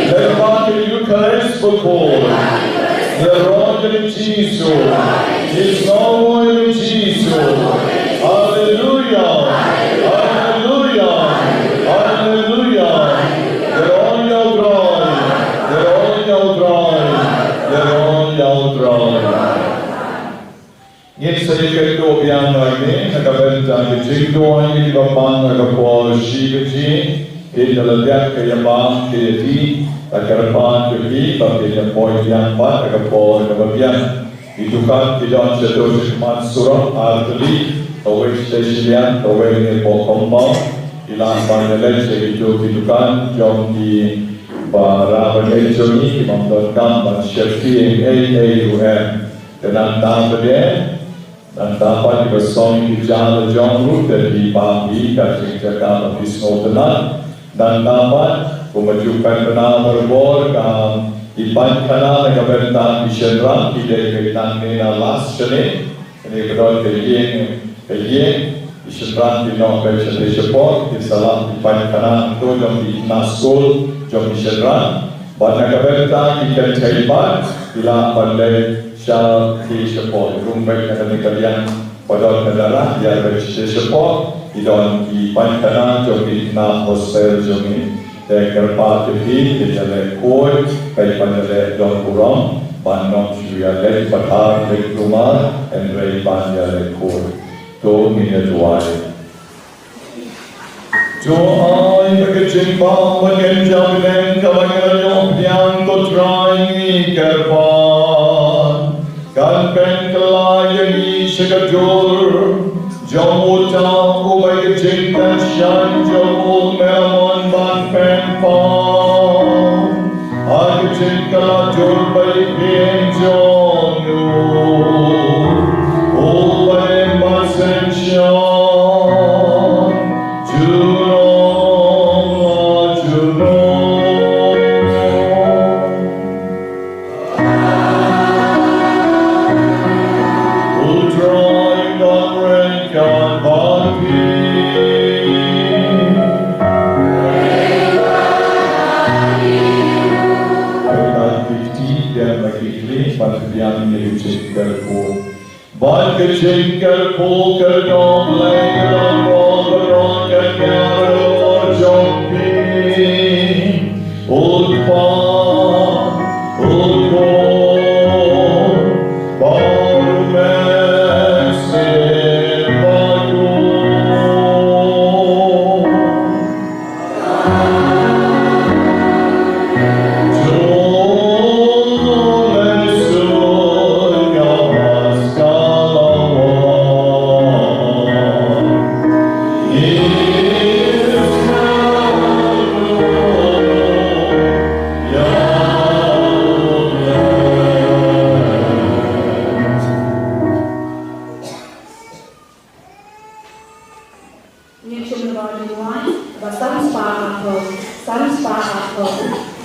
Leh ba ka Eukharist bakhuid. Ïaroh ïa u Jisu. Isynei ïa u Jisu. Haleluya. Haleluya. Haleluya. Ïaroh ïa u Trai. Ïaroh ïa u Trai. Ïaroh ïa u Trai. Ngin sa ïakynduh biang hangne na ka bynta ka jingduwai kaba pang ha ka por shi baje. Phi la dep ka ïabam ka ïadie, la kyrpad ïa phi ba phin ïa poi biang pat ha ka por kaba biang. Ki dukan ki don shato shakhmat surok ar tylli, kawei sha shiliang, kawei ne hapoh compound. Ki lah ban ïaleit sha kito ki dukan jong kiba rah ban leit jong ngi, ki bym donkam ban sheptieng ei ei ruh em. Te nangta pat de, nangta pat kiba song ïa ki jaka la jong ruh, te phi pang ïa ka jingjia kaba phi sngewtynnat. Nangta pat kumba ju pynbna barabor ka, ki painkhana na ka bynta ki shynrang, ki dei beit nangne na last shane. Kane ka don ka ïing, ka ïing, ki shynrang ki noh beit shatei shapoh, ki sa lah ki painkhana hangto jong ki khynnah skul jong ki shynrang. Bad na ka bynta ki kynthei pat, ki lah ban leit shatei shapoh. Rung beit na kane ka liang ba don ka darah, ïa beit shatei shapoh, ki don ki painkhana jong ki khynnah hostel jong ngi. Te kyrpad ïa phi, phin ïaleh khuid, peit ban ïaleh don burom, ban ym shu ïaleh pathar leh kulmar, hynrei ban ïaleh khuid. To ngin ïa duwai. To ai ba ka jingbam bad ka jingbam kaba ngi la ïoh pdiang, ko Trai, ngi kyrpad, kan pynkylla ïa ngi sha ka dur jong uta uba ïa ka jingkyrshan jong u Mammon ban pynpaw ha ka jingkylla dur ba ïeit jong u, uba ïeit ban synshar junom la junom. U Trai un don ryngkat bad phi. Ryngkat bad phi, biang bad phi, ban pdiang ïa ka jingkyrkhu. Bad ka jingkyrkhu ka dei ka bor baroh ka dei ka bor jong phi. U Kpa, u Khun, bad u Mynsiem Bakhuid. Ngin shim lyngba jingduwai, ba san spah arphew, san spah arphew.